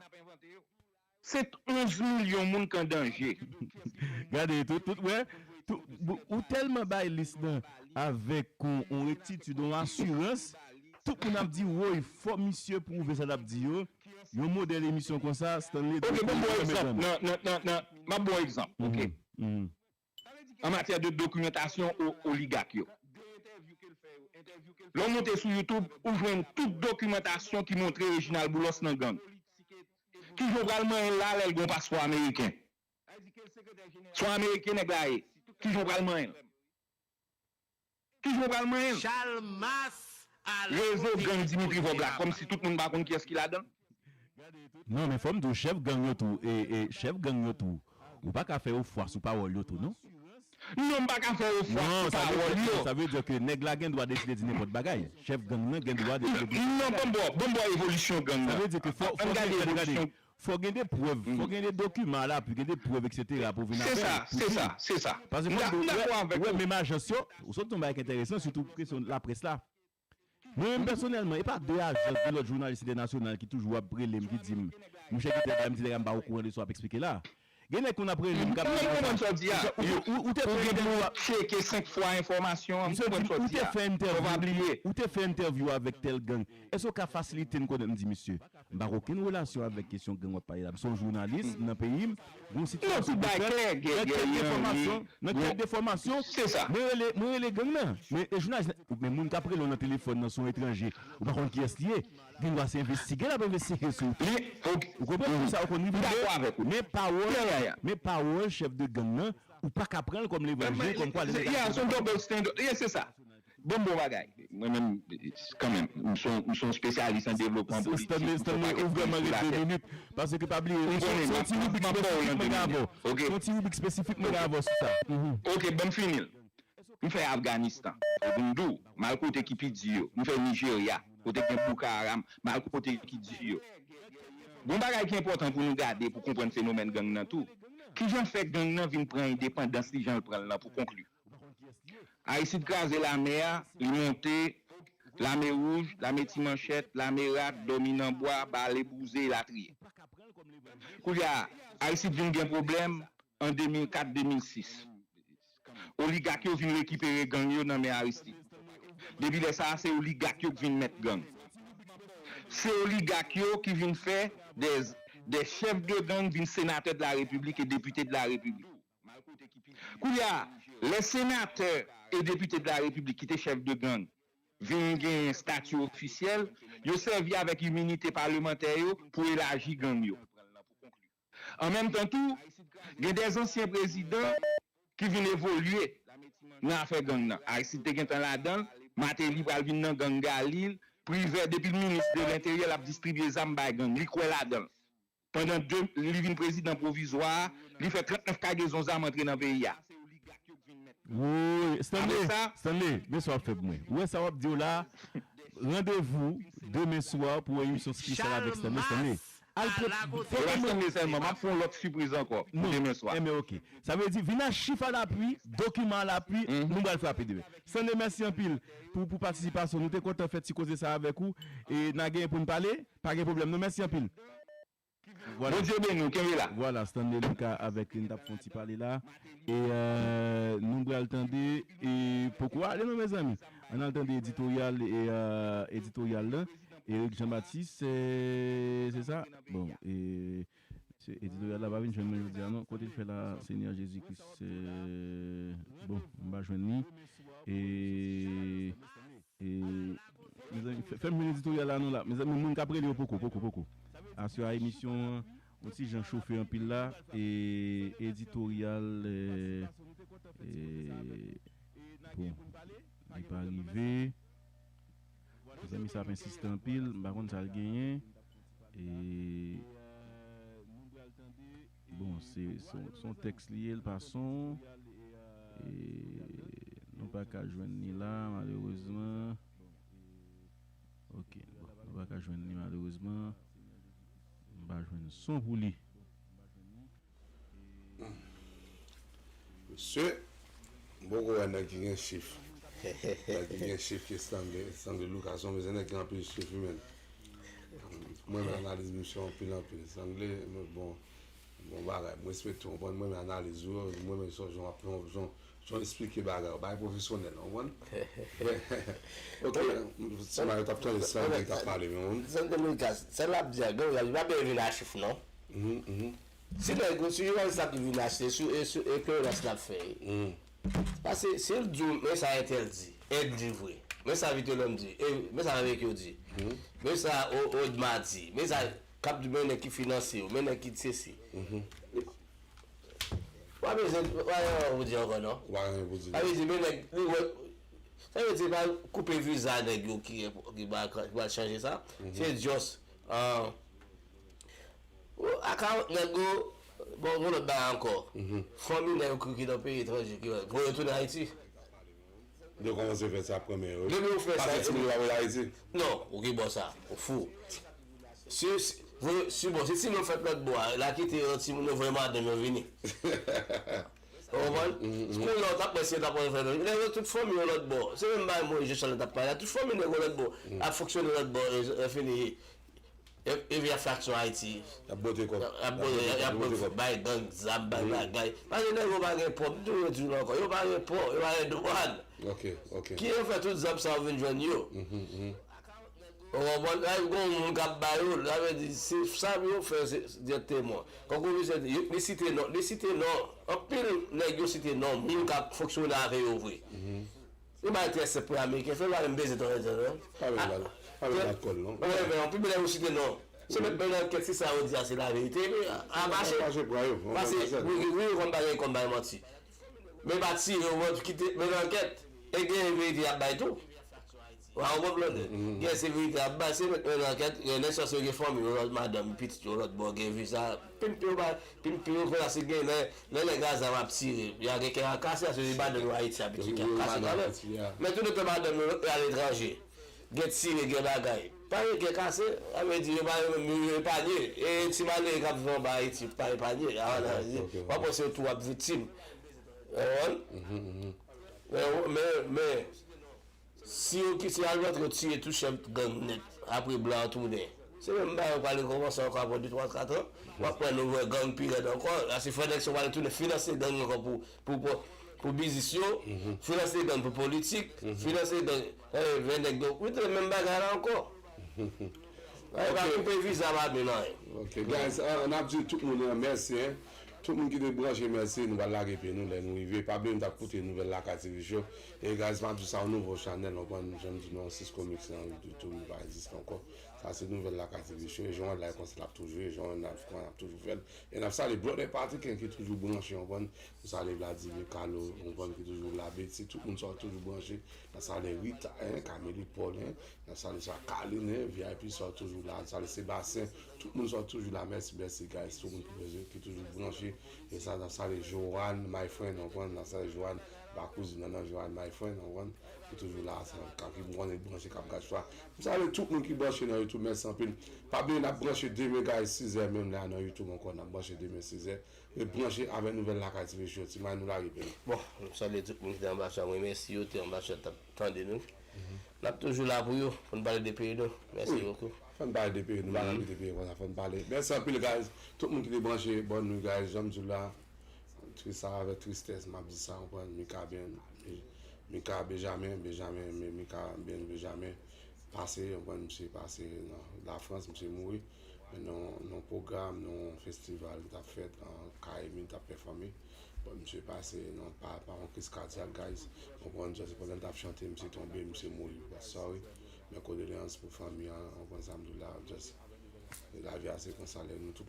se onz milyon moun k an danje. Gade, tout, tout, wè, tout, ou tèlman bay lis lan avèk yon, yon rektitid, yon asirans, tout moun ap di, woy, fò misye pwouve sa l ap di yo. Yon modèl emisyon konsa, Stanley Ok, bon, bon egzanp. Nan, nan, nan, nan, m ap bon egzanp, ok? An matyè de dokimantasyon o, oligak yo. Lè w monte sou YouTube, ou jwenn tout dokimantasyon ki montre Reginald Boulos nan gang. Kijan w pral manyen l la lè l gen yon paspò ameriken? Se yon ameriken nèg la ye. Kijan w pral manyen l? Kijan w pral manyen l? Chalmas a la Rezo gang Dimitri Vorbe la, kòmsi tout moun pa konn kiyès ki ladan l. Non, men fò m di w, chèf gang yo tou, e, e, chèf gang yo tou, ou pa ka fè ofwa sou pawòl yo tou, non? Non, m pa ka fè ofwa sou pawòl yo. Non, sa vle di ke nèg la gen dwa deside di nenpòt bagay. Chèf gang nan gen dwa deside di nenpòt bagay. Non, ban m ba w, ban m ba w evolisyon gang nan. Sa vle di ke fò, fò gen, gade, gade, fò gen de prèv, fò gen de dokiman a lapui, gen de prèv, etsetera, pou vin avè l, pou di. Se sa, se sa, se sa. Paske fò m di w, ou wè, menm ajans yo, ou sot yon bagay ki enteresan, sitou pou kesyon laprès la. Mwen menm pèsonèlman, e pa de ajans, de lòt jounalis entènasyonal ki toujou ap rele m, ki di m, monchè, kite bagay m, ti nèg la m pa okouran de sa w ap eksplike la. Gen nèg konn ap rele m, k ap di m konsa, ou, ou, ou te fè entèvyou a, tcheke senk fwa enfòmasyon an, ou te fè entèvyou, ou te fè entèvyou avèk tèl gang. Èske w ka fasilite n konnen? M di, mesye, m pa gen okenn relasyon avèk kesyon gang w ap pale la. M se yon jounalis nan peyi m, gon sitiyasyon pou fèt, nan kèk de fòmasyon, nan kèk de fòmasyon, mwen rele, mwen rele gang nan. Men, e jounalis, men moun k ap rele w nan telefòn nan se yon etranje, ou pa konn kiyès li ye. Gen dwa se envestige l ap envestige sou ou. Ou konprann? Konsa ou konn rive. Men pawòl, men pawòl chèf de gang nan, ou pa ka pran l kòm levanjil, kòmkwa li nèg la se yon double standard. Yeah, se sa. Bon, bon bagay. Mwen menm, kanmenm, m se yon, m se yon espesyalis an devlopman politik. Stanley, Stanley, ou vrèman gen de minit. Paske pa bliye, se yon ti ribrik espesifik mwen gen avè w. Se yon ti ribrik espesifik mwen gen avè w sou sa. Ok, ban m fini l. M fè Afganistan. Epi m di w, m al kote ki pi di yo. M fè Nijerya. kote gen Boko Haram, m al kote ki di yo. Gon bagay ki enpòtan pou nou gade pou konprann fenomèn gang nan tou. Kijan fè gang nan vin pran endepandans li jan l pran l lan pou konkli? Aristide kraze lame a, li monte, lame wouj, lame ti manchèt, lame rat, dòmi nan bwa, bale bouze, elatriye. Koulye a, Aristide vin gen pwoblèm an de mil kat de mil sis. Oligak yo vin rekipere gang yo nan men Aristide. Depi lè sa a, se oligak yo k vin mèt gang. Se oligak yo ki vin fè des, des chefs de gang vin senatè de la République et député de la République. Koulye a, lè senatè e depite de la Repiblik ki te chèf de gang vin gen stati ofisyèl, yo sèvi avèk iminite palemantè yo pou elaji gang yo. An menm tan tou, gen de zansyen prezidan ki vin evolye nan afè gang nan. Aristide te gentan ladan l, Martelly pral vin nan gang Galil, Privè depi l minis de lenteryè l ap distribye zam bay gang, li kwè ladan l. Pandan de, li vin prezidan pwovizwa a, li fè trannèf kagezon zam antre nan peyi a. Woy, Stanley, Stanley, men sa w ap fè pou mwen. Ou wè sa w ap di yo la, randevou demen swa pou wè emisyon spesyal avèk Stanley, Stanley. Al pran. E pa Stanley sèlman, m ap fè yon lòt sipriz ankò pou demen swa. Enben, ok. Sa vle di, vin ak chif alapwi, dokiman alapwi, nou pral frape demen. Stanley, mèsi anpil pou, pou patisipasyon. Nou te kontan fè ti koze sa avèk ou. E n a genyen pou n pale, pa gen pwoblèm. Non, mèsi anpil. Vwala. Bondye beni w, kenbe la. Vwala, Stanley Lucas avèk li, n t ap fè yon ti pale la. E euh, nou pral tande, e poko ale non, mezanmi. Ann al tande editoryal, e euh, editoryal la. Eric Jean Baptiste, se se sa? Bon, e se editoryal la pa vin jwenn mwen jodi a non. Kote l fè la, Senyè Jezi Kris? Bon, m pa jwenn li. E E mezanmi, fè m jwenn editoryal la non la. Mezanmi, moun k ap rele yo poko, poko, poko. Aswè a emisyon an yon ti jan chofe anpil la. E editoryal, e, e, bon, li pa rive. Mezanmi, sa ap ensiste anpil. M pa konn sa l genyen. E bon, se se yon tèks li ye, l pa son. E nou pa ka jwenn li la, malerezman. Ok, bon, nou pa ka jwenn li, malerezman. M pa jwenn son pou li. Mesye, m poko wè nèg ki gen chif. Nèg ki gen chif ki Stanley, Stanley Lucas, se yon mesye nèg ki gen anpil chif wi menn. Mwen renmen analiz misye anpil anpil. Stanley, bon, bon bagay. M respekte w, konprann, mwen renmen analiz ou yo, mwen renmen jan w ap, jan, jan w esplike bagay yo, bagay pwofesyonèl, w konprann? Ok, se bagay yo t ap tande Stanley k t ap pale, men w konprann? Stanley Lucas, sa l ap di a, gen yon, li pa bezwen vin ak chif non. Si nèg, si jounalis la ki vin achte, sou, e sou, e pleyorasyon l ap fè. Paske si l di w, men sa entèl di, entèl di vre. Men sa Vitelhomme di, e, men sa Vecchio di. Men sa O- Odma di, men sa k ap di men nèg ki finanse yo, men nèg ki sesi. W pa bezwen, w pa gen anyen pou di ankò non. W pa gen anyen pou di. Sa vle di men nèg, li wè, sa vle di pa koupe viza nèg yo ki, ki ba, ki ba chanje sa. Se just, ah, Ou, a karant nèg ou, bon, gon lòt bagay ankò. Fanmi nèg ou ki nan peyi etranje ki voye yo tounen Ayiti. Yo kòmanse fè sa premye yo. Depi ou fè sa, pase timoun yo pa voye Ayiti. Non, ou ki bò sa, ou fou. Si, si, voye, si bon, si timoun fèt lòt bò a, la kite yo timoun yo voye madanm yo vini. Ou konprann? Kounye a ou t ap wè si yo t ap fè lòt. Nèg yo tout fanmi yo lòt bò. Se menm bagay Moyiz Jochal t ap pale la. Tout fanmi nèg yo lòt bò. Ap fonksyone lòt bò, e, e fini. Epi y ap fè aksyon Ayiti. Y ap bote kòb. Y ap bote, y ap bote kòb. Bay gang zam, bay bagay. Paske nèg yo pa gen pò. M toujou di nou ankò. Yo pa gen pò. Yo pa gen dwàn. Ok, ok. Ki yo fè tout zam sa yo vin jwenn yo? Ou konprann? Ay, gon moun k ap ba yo. Sa vle di, se sa yo fè, se, se dirèkteman. Kankou misye di, li site non, li site non. Anpil nèg yo site non. Moun k ap fonksyone avè yo vre. Se bagay trè senp pou Ameriken fè, pa menm bezwen tande non. Pa menm, pa menm bat kò l non. Wi, men anpil bagay ou site non. Se mèt mennen ankèt si sa yo di a se laverite, men a mache. Pase wi, wi, wi, kòm bagay, kòm bagay manti. Men pa tire, ou kite, mennen ankèt. E gen verite y ap bay tou. Wa ou konprann? Gen se verite y ap bay, se mèt mennen ankèt, gen nèg sa yo gen fanmi yo, lòt madanm, pitit yo, lòt bò, gen viza. Pimpe yo bay, pimpe yo konn ase gen lè, lè nèg a zam ap tire, y a gen kè a kase, ase se madanm yo Ayiti abitye kè ap kase kanmenm. Men touletan madanm yo aletranje. Gen tire, gen bagay. Pa gen kè kase, sa vle di yo pa yo menm yo epanye. E ti malere k ap viv anba Ayiti pa epanye. Ah, nan, ok, w ap panse yo tou ap viktim. Ou konprann? Men, men, men, si yo kite al rantre yo tire tou chèf gang nèt, apre blan an tounen. Se menm bagay yo pral rekòmanse ankò apre de, twa, kat an. W ap wè nou wè gang pi rèd ankò. La se frè nèg sa yo pral tounen finanse gang ankò pou, pou, pou, pou biznis yo, finanse gang pou politik, finanse gang, eh, vè nèg do. Wi, se menm bagay la ankò. Ay, pa koupe viza, pa de nan. Ok, guys, ah, n ap di tout moun, hein, mèsi, hein. Tout moun ki te branche, mèsi. Nou pral lage pye nou lè nou rive. Pa bliye nou t ap koute nouvèl Lakay T V Show. E, guys, m ap di sa, yon nouvo chanèl, nou konn, jan m di nou, sis komik, se yon YouTube, li pa egziste ankò. Sa se nouvèl Lakay T V Show. Jan w wè l la, konsa l ap toujou ye. Jan w wè l la, konsa l ap toujou fè l. E n ap salye Brother Patrick, hein, ki toujou branche, w konprann. Nou salye Vladimir Carlo, w konprann, ki toujou la. Beti, tout moun sa yo toujou branche. N ap salye Rita, hein, Camille Paul, hein. N ap salye sa, Kaline, hein, V I P sa yo toujou la. N ap salye Sébastien, tout moun sa yo toujou la. Mèsi, mèsi, guys. Tout moun ki, ki toujou branche. E sa, n ap salye Joanne, my friend, w konprann. N ap salye Joanne, ba kouzin nan, nan Joanne, my friend, w konprann. Ki toujou la, sa, ka ki m konnen branche, k ap gad swa. M salye tout moun ki branche nan YouTube, mèsi anpil. Pa bliye, n ap branche demen, guys, sizè, menm la nan YouTube ankò, n ap branche demen sizè. Ret branche avèk nouvèl Lakay T V Show, ti may nou lage pye nou. Bon, m salye tout moun ki te anba chan, m remèsye yo, te anba chan, t ap tande nou. N ap toujou la pou yo, pou n pale de peyi nou. Mèsi bokou. Fò n pale de peyi nou, pa nan kite peyi konsa, fò n pale. Mèsi anpil, guys. Tout moun ki te branche, bòn nwi, guys. Jan m di w la, tris sa, avèk tristès, m ap di sa, w konprann, Mika Ben, Mika Benjamin, Benjamin, men Mika Ben Benjamin pase, w konprann, misye pase nan Lafrans, misye mouri. Men nan, nan pwogram, nan festival ki t ap fèt, an K M I t ap pèfòme. Bon, misye pase nan pa, pa yon kriz kadyak, guys. Ou konprann, just pandan l t ap chante, misye tonbe, misye mouri. But sorry. Men kondoleyans pou fanmi an, ou konprann sa m di w la, just, lavi a se konsa, lè nou tout